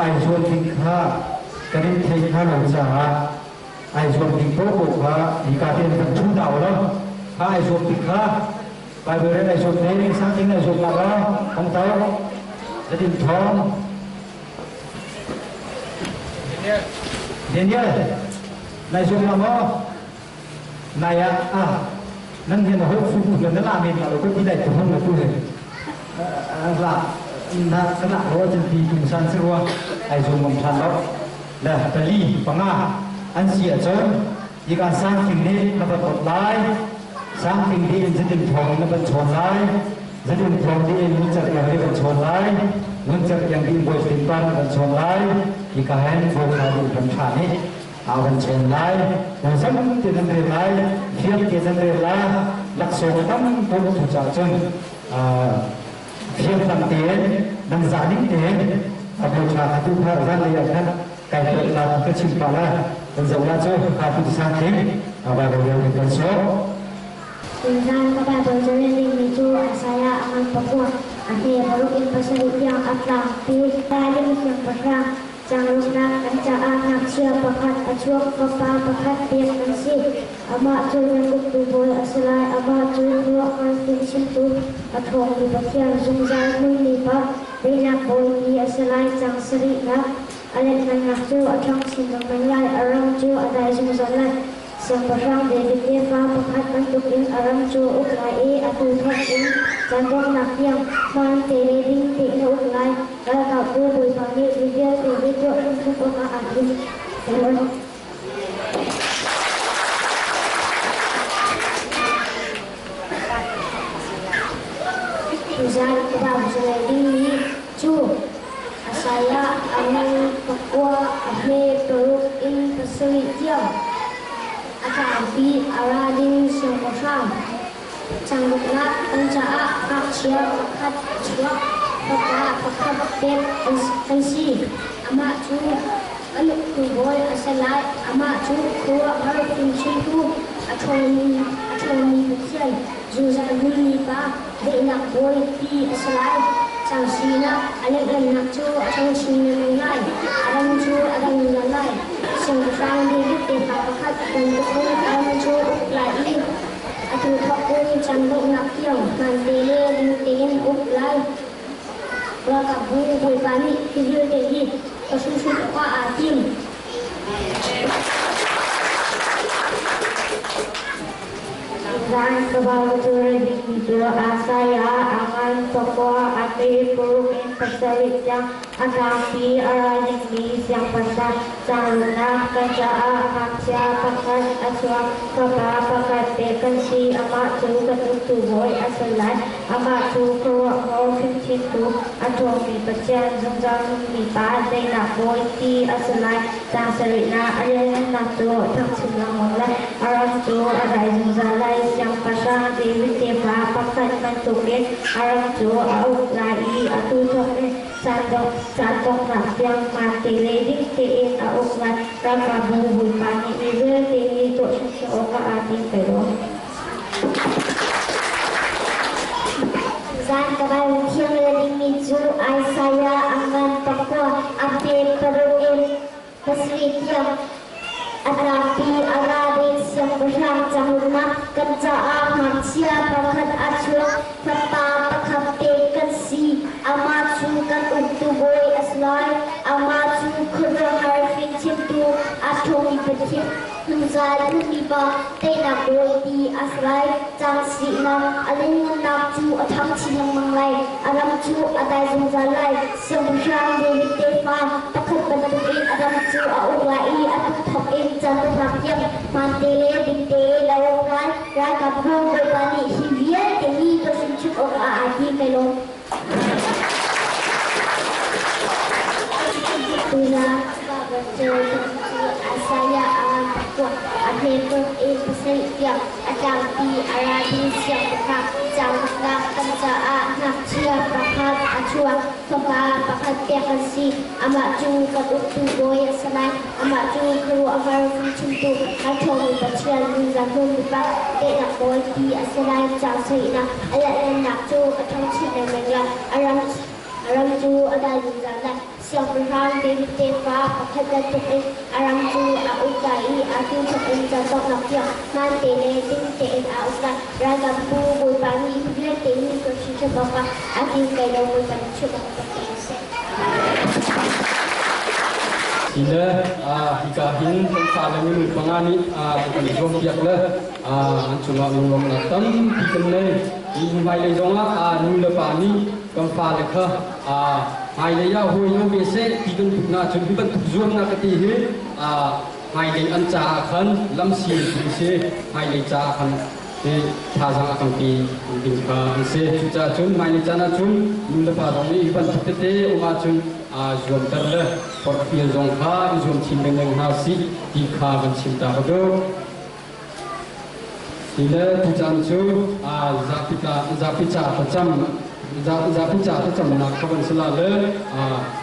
ai zuam ding kha kan in thei kha lo caah ai zuam ding paohpaoh kha hika tein kan ṭhu hna u law kha ai zuam ding kha Bible rel ai zuam ding sang ding ai zuam nak ah hong to zatin thawng Daniel, nai zuam la maw? Nai ah ah nan hin ho fu tuk na la men la lo ko ti dai tu hong na tu he la na kana ro chan ti tum san se rua ai zum ngam than lo la pali panga an si a chon yikan sang thing ni na va tot lai sang thing di in zatin thong na van chon lai zatin thong di in mun char yang ni van chon lai mun char yang di boy tin pa na van chon lai hika hen bo kha di van tha ni a van chon lai nan sam ti nan re lai fiak te nan re la laksawng tam pu thu cha chun fiak tam te nan za ning te abu tha tu kha zan le khan kai la ka chim pa la kan zo la chu ha tu sang thing aba ro yo kan so Tuzaan ka Baibal carel dingmi cu Isaiah a ngan pakua a hme paruk in pasarih tiang a tlangpi. Dalim siangpahrang cangruknak kan caah ngakchia pakhat a chuak, fapa pakhat pek kan si. Amah cu nan uktu bawi a si lai. Amah cu ruahhngal fimchimtu, a ṭhawngmi Pathian, zungzal hmunmi Pa, Daihnak Bawi ti a si lai. Cang sarihnak a letngannak cu a ṭhang chin lengmang lai, a ram cu a dai zungzal lai. Siangpahrang David tefa pakhat bantukin a ram cu a uk lai i atu thawk in caan donghnak tiang hmaan te le ding tein a uk lai. Ralkapbu Bawipa nih mi vialte hi tuah hrimhrim awkah aa tim. Tuzaan ka Bible dingmi cu Isaiah a ngan pakua a hme paruk in pasarih tiang a tlangpi a ra ding siangpahrang changruknak an caah ngakchia pakhat a chuak, fapa pakhat pek an si. Amah cu an uktu bawi a si lai. Amah cu khuaruahhar fimchimtu, a ṭhawngmi Pathian, zungzal hmunmi Pa, daihnak bawi ti a si lai. Cangsinak a lianhngannak cu a ṭhang chin lengmang lai, a ram cu a dang zungzal lai. Siangpahrang David tefa pakhat bantukin a ram cu a uk lai i Atu thawk in caan donghnak tiang hmaante le ding tein a uk lai. Ralkapbu Bawipa nih hi vialte hi ka hrimhrim awkah aa tim. Zan ka cu rebikmi cu Isaiah a ngan pakua a pe paruk in pasarih tiang a tlangpi a ra dingmi siangpahrang caanruhnak kan caah ngakchia pakhat a chuak, fapa pakhat pek kan si. Amah cu kan uktu bawi a si lai. Amah cu khuaruahhar fimchimtu, a ṭhawngmi Pathian, zungzal nungmi Pa, daihnak Bawi ti a si lai. Caang sarihnak a lianhngannak cu a thangchin lengmang lai, a ram cu a dai zungzal lai. Siangpahrang David tefa pakhat bantukin a ram cu a uk lai i atu thawk in caan donghnak tiang hmaante le ding tein a uk lai. Ralkapbu Bawipa nih mi vialte hi tuah hrimhrim awkah aa tim ko lo. Zan ka Bible thiang le dingmi cu Isaiah a ngan pakua a pe paruk in pasarih tiang a tlangpi a ra ding siangpahrang cangnak kan caah ngakchia pakhat a chuak, fapa pakhat pek kan si. Amah cu kan uktu bawi a si lai. Amah cu khuaruahhar fimchimtu, a ṭhawngmi Pathian, zungzal nunmi pa, teinak bawi ti a si lai. Cang sinak a lianngannak cu a ṭhang chin lengmang lai. A ram cu a dai zungzal lai. Siangpahrang David tefa pakhat bantukin a ram cu a uk lai i atu thawk in caan tiang hmaante le dingte in a uk lai. Ralkapbu Bawipa nih hi vialte hi ka hrimhrim awkah aa ti kai lawm. Tuzaan Baibal cu Isaiah a kuat a hmetuk i pasarih tiang a tlangpi a ra ding siangpahrang cawnnak kan caah ngakchia pakhat a chuak, fapa pakhat pek an si. Amah cu kan uktu bawi a si lai. Amah cu khuaruahhar chimtu, a ṭhawngmi Pathian zungzal hmunpipa daihnak bawi ti a si lai. Caang sarihnak a lianhngannak cu a ṭhang chin lengmang lai. A ram cu a dai zungzal lai. Siangpahrang David tefa pakhat bantukin a ram cu a uk lai i aa tuchuk in cantawknak tiang hmaante le ding tein aa uk lai. Ralkapbu Bawipa nih hi vialte hi ka hrimhrim awkah a ti kai lo Bawipa nih chim awk ka pe seh. Hi le hika hin kan fale minung panga nih kan i zuampiak le an cungah lunglawmhnak tampi kan nei. Hi hmailei zongah nu le pa nih kan fale kha hmailei ah hawi lo ve seh ti bantuk hna cun hi bantuk zuamnak ka ti hi hmailei an caah khan lamsial tu si hmailei caah khan hi thazaang a kan pe ding kha an si. Cucaah cun hmailei caan ah cun nu le pa zong nih hi bantuk tete um ahcun zuamter le forhfial zong kha i zuam chin lengmang hna sih ti kha kan chim ta ka duh. Hi le tucaan cu zapi ca thlacam zapi ca thlacamnak kha van si la le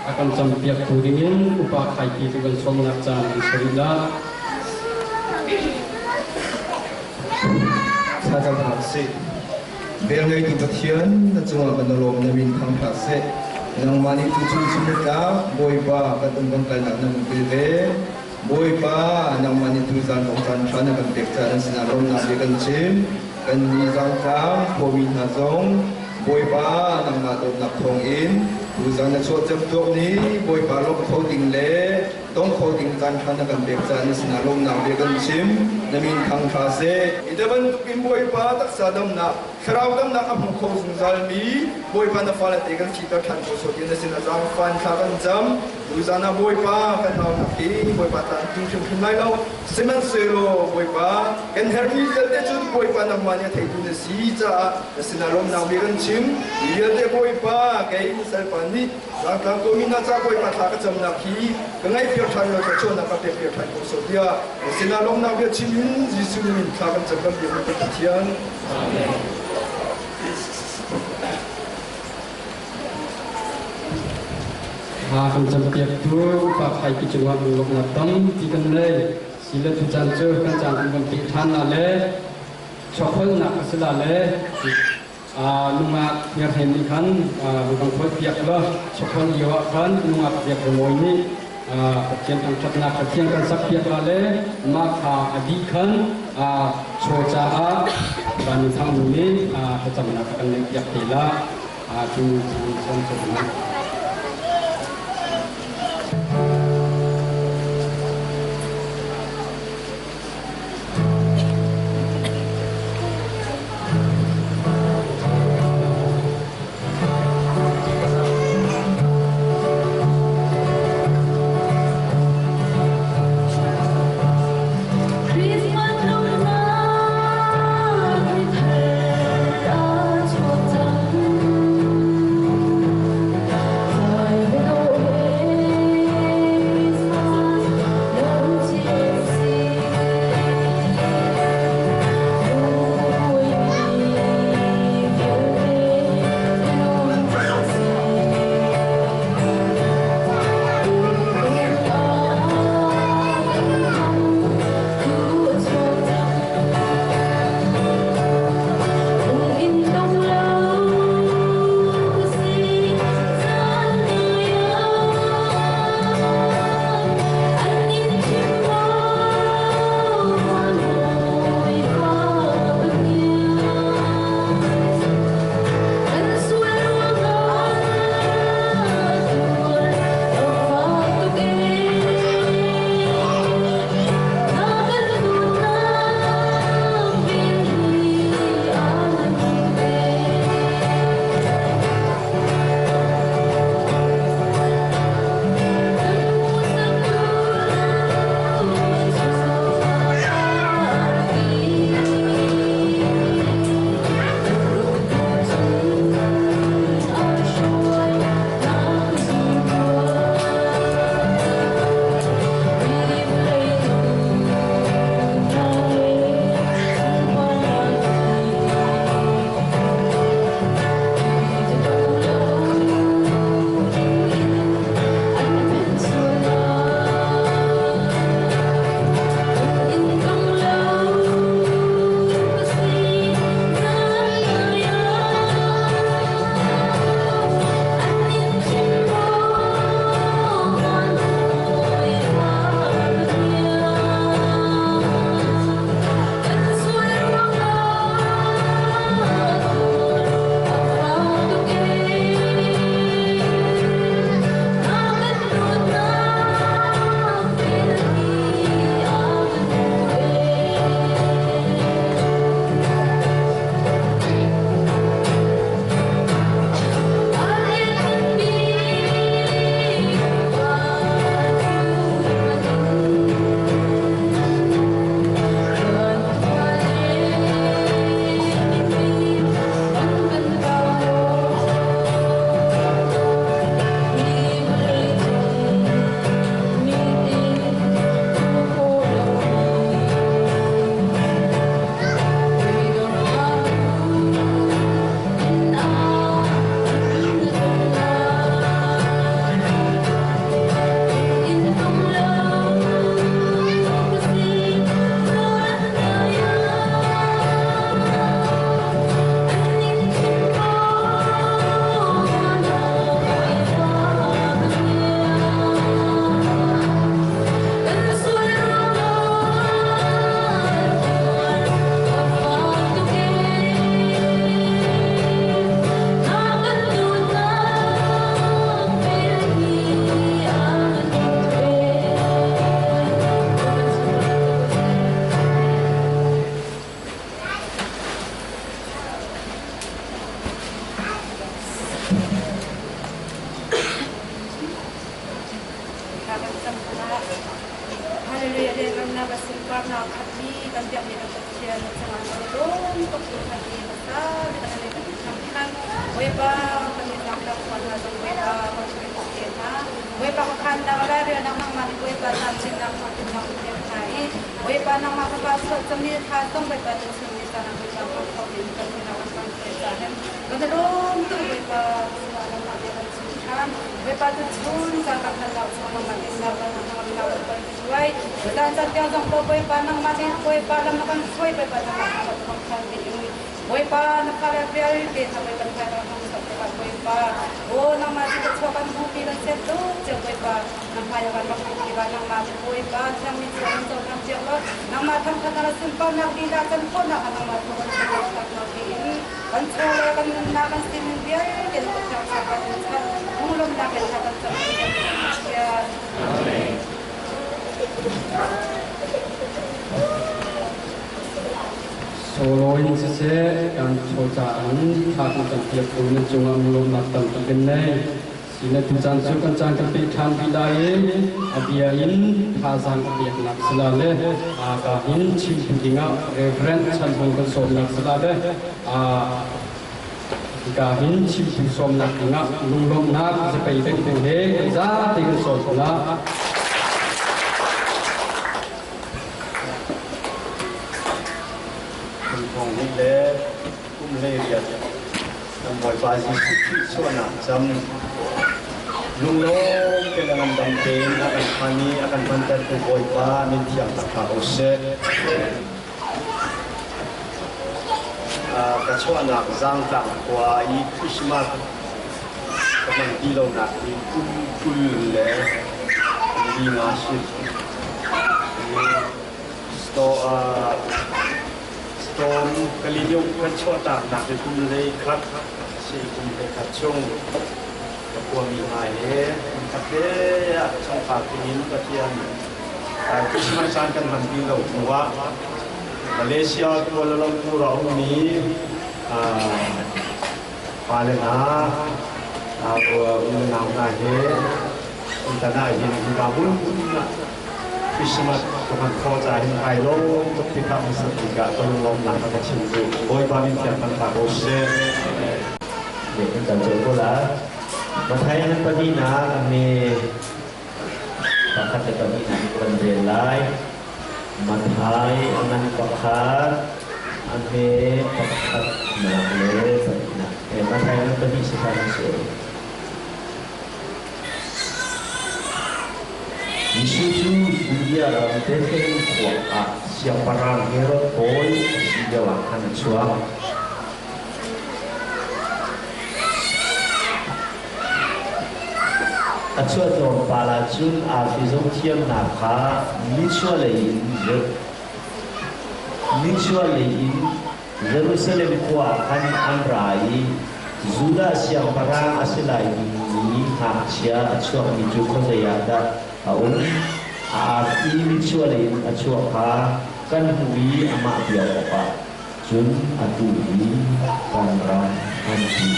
a kan campiaktu dingin upa khaipi tu kan sawmnak caan an si rih la. Thlacam hna sih. Vel ngeitu Pathian, na cungah kan lawm na min thang hlah seh. Nangmah nih tuchun chim le tlak Bawipa kan um kan kalnak na kan kilven. Bawipa, nangmah nih tuzaan kong caan ṭha na kan pek caah nan sinah lawmhnak bia kan chim. Kan nih zaangtlang khuami hna zong Bawipa, nangmah dawtnak thawngin tuzaan na chuah camtuak ni Bawipa lawmh kho ding le tong kho ding caan ṭha na kan pek caah na sinah lawmhnak bia kan chim. Na min thang hra seh. Hi te bantukin Bawipa taksa damnak, thlarau damnak a hmu kho zungzalmi Bawipa na fale te kan siter ṭhan ko sawh ti na sinah zaangfan thla kan cam. Tuzaan ah Bawipa kan haunak hi Bawipa ta an tum hrimhrim lai lo. Sihmanhsehlaw Bawipa kan herhmi vialte cu Bawipa nangmah nih a theitu na si caah na sinah lawmhnak bia kan chim. Mi vialte Bawipa kei na salpa nih zaangtlang komi hna ca Bawipa thla ka camnak hi ka ngaihpiak ṭhan law thluachuahnak ka pekpiak ṭhan ko sawh tiah na sinah lawmhnak bia chim in Jesuh min thla kan cam kan biakmi kan Pathian. Amen. Thla kan campiaktu upa Khaipi cungah lunglawmhnak tampi kan nei. Sile tucaan cu kan caan kan van peh ṭhan la le chuakholnak a si la le nungak hniarhen nih khan kan kholpiak law chuakhol lio ah khan nungak biak rimawi nih Pathian thangṭhatnak Pathian kan sakpiak la le mah kha a dih khan chaw caah. Van Thang nu nih thlacamnak a kan neihpiak te la. Cu caan sawm sawm hna. Christmas lungnak ni thar a chuak cang. Zai dawh Christmas lungchim si. Muimi vialte lungchim si. An sual ruangah Hallelujah le ramnak a sunparnak khatmi kan biakmi kan Pathian na cungah kan i lawm tuk hringhran i hmasa bik na kan thangthan Bawipa kan i tlangtlak khua hna zong Bawipa kan hruai tuk te hna Bawipa ka khannak a lairelnak nangmah nih Bawipa tlamtlinnak hlawhtlinnak in pek hna i Bawipa nangmah fapa sual cami thla zong Bawipa tu chung ni caan ah Bawipa hmang kho in kan sinah kan hmang te ca hem kan i lawm tuk Bawipa sinah nangmah bia kan chim ṭhan Bawipa tu chun caan kan hal lo chung nangmah nih na kan nangmah kan kan hruai Zan caan tiang zong ko Bawipa nangmah nih Bawipa lam na kan hruai Bawipa nangmah kan hmang ṭhan ding Bawipa na fale vialte hna Bawipa na kan hmang sak tikah Bawipa o nangmah cu ka chuah kan hmuhmi kan set tuk cio Bawipa. Na hmai ah kan rak um tikah nangmah cu Bawipa thiangmi cu kan cohlang cio law nangmah thangṭhatnak le sunparnak lila can khawhnak ah nangmah cu kan cohlang nawl tiin kan chaw le kan nunnak kan sining vialte na Pathian thar kan in chanh lunglawmhnak in thla kan cam kan Pathian. Amen. Solo in siseh kan chawca in thla kan campiak tu nan cungah lawmnak tampi kan nei. Sina tucaan cu kan caan kan peh ṭhan rih lai i a bia in thazaang a peknak si la le ka hin chimtu dingah Reverend Chan Hmung kan sawmnak si la le ka hin chimtu sawmnak dingah lunglawmhnak zapei bengbu he kan zapi kan sawm hna. Kum thong hnih le kum 18 kan Bawipa Jesuh Khrih chuahnak cam lunglawm te le ngandam tein a kan phan i a kan hmantertu Bawipa min thiang taktak ko seh. Ka chuahnak Zaangtlang khua i Christmas ka hman ti lonak hi kum 25 si. Store Storm Kaliliuk kan chuahtaknak hi kum 11 si kum 11 chung ka khuami hna he hmunkhat te ah chungkhar in Pathian Christmas caan kan hman ti lo hnu ah Malaysia Kuala Lumpur a ummi pale hna u le nau hna he tutan ah hin hika hmun ah Christmas ka hman khawh caah hin kai lawm tuk tikah hmasat bik ah ka lunglawmhnak ka chim duh. Bawipa min thiang kan hlah ko seh. Kan kan cawl ko la. Mathai nan pahnihnak a hme pakhat le pahnihnak kan rel lai. Mathai a ngan pakhat a hme pakhat nak le pahnihnak. Mathai ngan pahnih si hlah si. Jesuh cu Judea ram Bethlehem khua ah siangpahrang Herod bawi a si lioah khan a chuak. A chuah tlawmpal ah cun arfi zungthiamnak kha nichuahlei in nichuahlei in Jerusalem khua ah khan an ra i Judah siangpahrang a si lai dingmi ngakchia a chuakmi cu khuazei ah dah a um? A arfi nichuahlei in a chuah kha kan hmuh i amah biak awkah cun atu hi kan ra, an ti.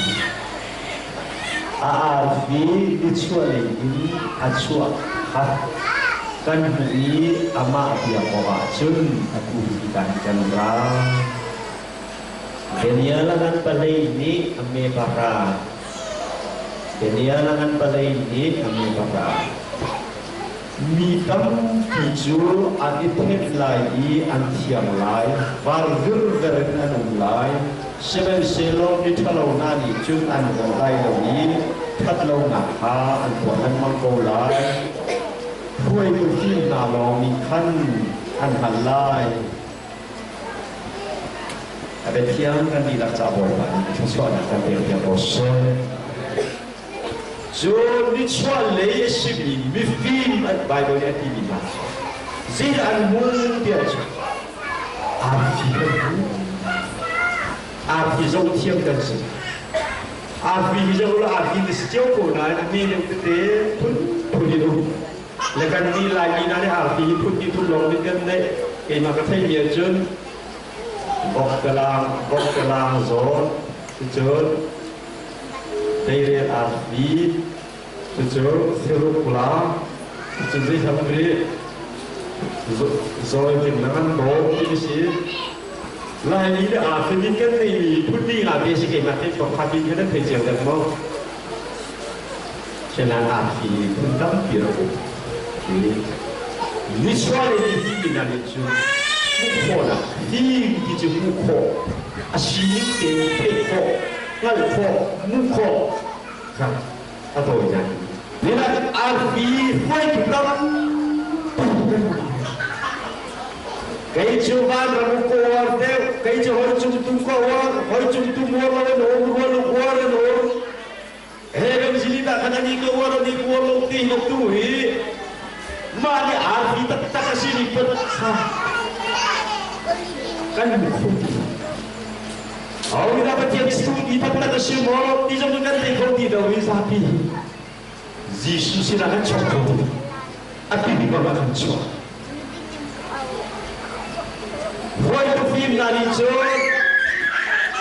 A arfi nichuahlei in a chuah kha kan hmuh i amah biak awkah cun atu hi kan kan ra. Daniel a ngan palei nih a me pahra. Daniel a ngan palei nih a me pahra. Mi tampi cu an i thenh lai i an thiang lai, var virver in an um lai. Sihmanhsehlaw miṭhalo hna nih cun an hngal lai lo i ṭhatlonak kha an tuah lengmang ko lai. Hruaitu fim hna lawng nih khan an hngalh lai. A biathiang kan dihlak ca Bawipa nih thluachuahnak kan pek piak ko seh. Cun nichuahlei a simi mifim an Baibal nih a timi hna cu zeidah an hmuh tiah cun arfi kan hmu. Arfi zohthiam kan si. Arfi hi zoh la arfi na si cio ko nain a hme deuh tete phun phun in um. Le kan nih Laimi hna nih arfi hi phun hnih thum lawng in kan neih. Keimah ka theihmi ahcun voktelang voktelang zawn cucun Deirel arfi cucu siruk la cucu zeihlam ri zawi ting na ngan bawm ti si Laimi le arfi min kan neimi phun li nga te si keimah te pakhat in kan thei cio dek maw Sinan arfi phun tampi ra um Nichuah le ni hi na nih cu hmuh khawhnak fim ti cu hmuh khawh a sining tein theih khawh hngalh khawh hmuh khawh kha a tawinak Ninak arfi hruaitu tam Kei cu vanram ko war deuh kei cu hoi cung tum ko war hoi cung tum war lo in um rual war in um he kan zili Zeitindah kan ani ka uar ani uar lo ti hi tu hi mah nih arfi taktak a simi pat kha kan hmu kho ti lo. Awi dah Pathian chungmi taktak a si maw ti zong kan thei kho ti lo i zapi hi Jesuh sinah kan chuak kho ti a timi bang ah kan chuak. Hruaitu fim hna nih cun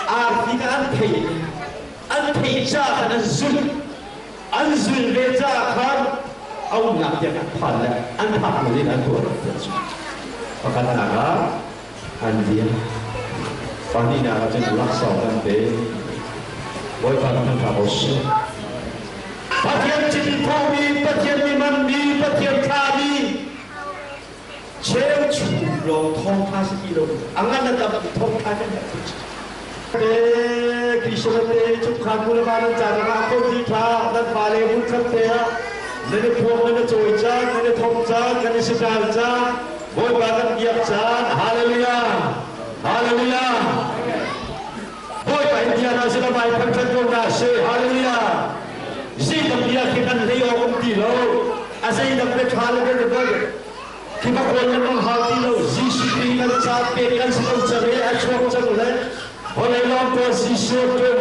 arfi kha an thei an theih caah khan an zulh an zulh ve caah khan a umnak tiang an phan le an phak hnu in an tuah tiah cu pakhatnak ah an dir. Pahnihnak ah cun laksawng kan pe. Bawipa kan thangṭhat ko seh. Pathian cinkhawmi, Pathian mi Pathian thlami cheu chung lawng thawngṭha si ti lo a ngan a tam thawngṭha kan herh tuk. Te Christian te chungkhar nu le va nan ca ah ko ti ṭha nan fale hun khat te ah nan i phuang nan i cawi cang nan i thom cang kan i sital cang Bawipa kan biak caan Hallelujah Hallelujah Bawipa in bia hna sin amai thangṭhat ko hna seh Hallelujah Zeidang bia khi kan hlei awk um ti lo a zeidang bia ṭha le bia bal khi ba kawl le mang hau ti lo Jesuh Khrih kan ca pek kan si lo cang i a chuak cang le vawlei lawng ko Jesuh tum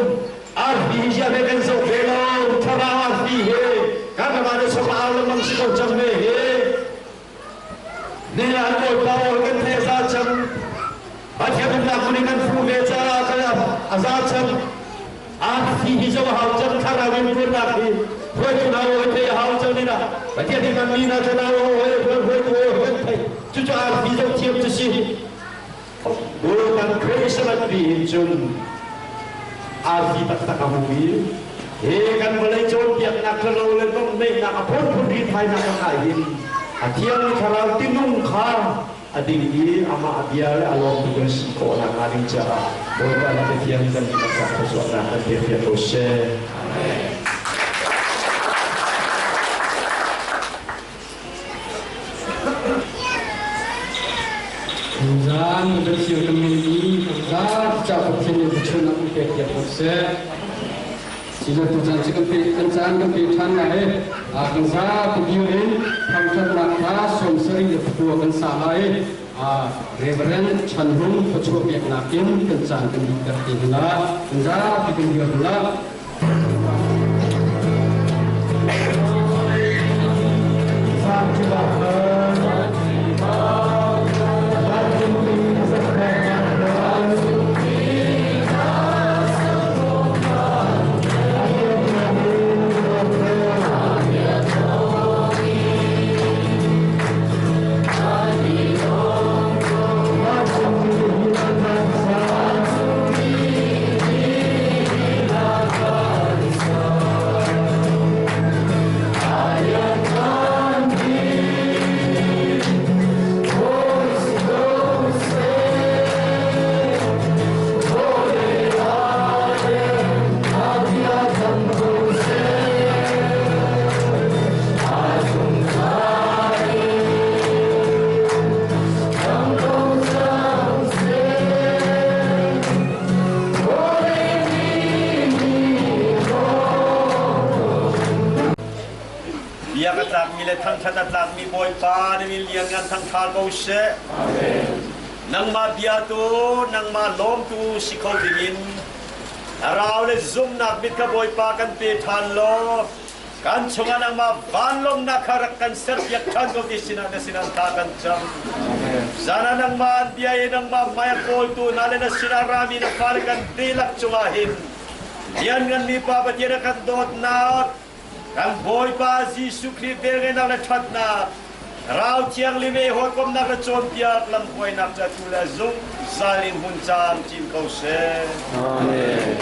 arfi hi ziah kan zoh ve lo thlarau arfi he kan ram ah na sok au lengmang si ko cang ve hi Ni an Bawipa aw kan theih a za cang. Pathian umnak hmun in kan fuh ve caah kan a za cang. Arfi hi zoh a hau cang, thlarau in tuannak hi hruaitu hna aw theih a hau cang ni na. Pathian hi kan mi hna cu nau aw he hruaitu aw kan theih. Cucu arfi zoh thiam cu si. Kan Christmas bi hin cun arfi taktak a hmu i hi kan vawlei cawnpiaknak ṭhalo le nomhneihnak a phunphun rithainak lakah hin a thiang thlarau tinung kha a ding i amah a bia le a lawmtu kan si khawh nakhnga ding caah Bawipa nih Pathian kan dihlak thluachuahnak kan pekpiak ko seh. Amen. Zan kan sio kan ngeimi zat ca Pathian nih thluachuahnak in pek piak ko seh. Silo tu caan cu kan pe kan caan kan pe ṭhan lai. Kan zapi dir in thangṭhatnak kha sawmsarih le pakua kan sa lai. Reverend Chan Hung thluachuah peknak in kan caan kan dihter te hna. Kan zapi kan dir hna. Biak a tlakmi le thangṭhat a tlakmi Bawipa na min lianngan thangṭha ko seh. Nangmah biatu, nangmah lawmtu si kho dingin rau le zumhnak mit kha Bawipa kan pe ṭhan law kan chungah nangmah vanlawmnak kha rak kan serpiak ṭhan ko ti sinah na sinah thla kan cam. Zan ah nangmah an bia i nangmah hmai a kawltu hna le na sinah rami na fale kan dihlak cungah hin liannganmi Pa Pathian a kan dawtnak kan Bawipa Jesuh Khrih velngeihnak le ṭhatnak Rau Thianghlim i hawikomhnak le cawnpiak lamhruainak cu atu le zungzal in hmun caamcin ko seh. Amen.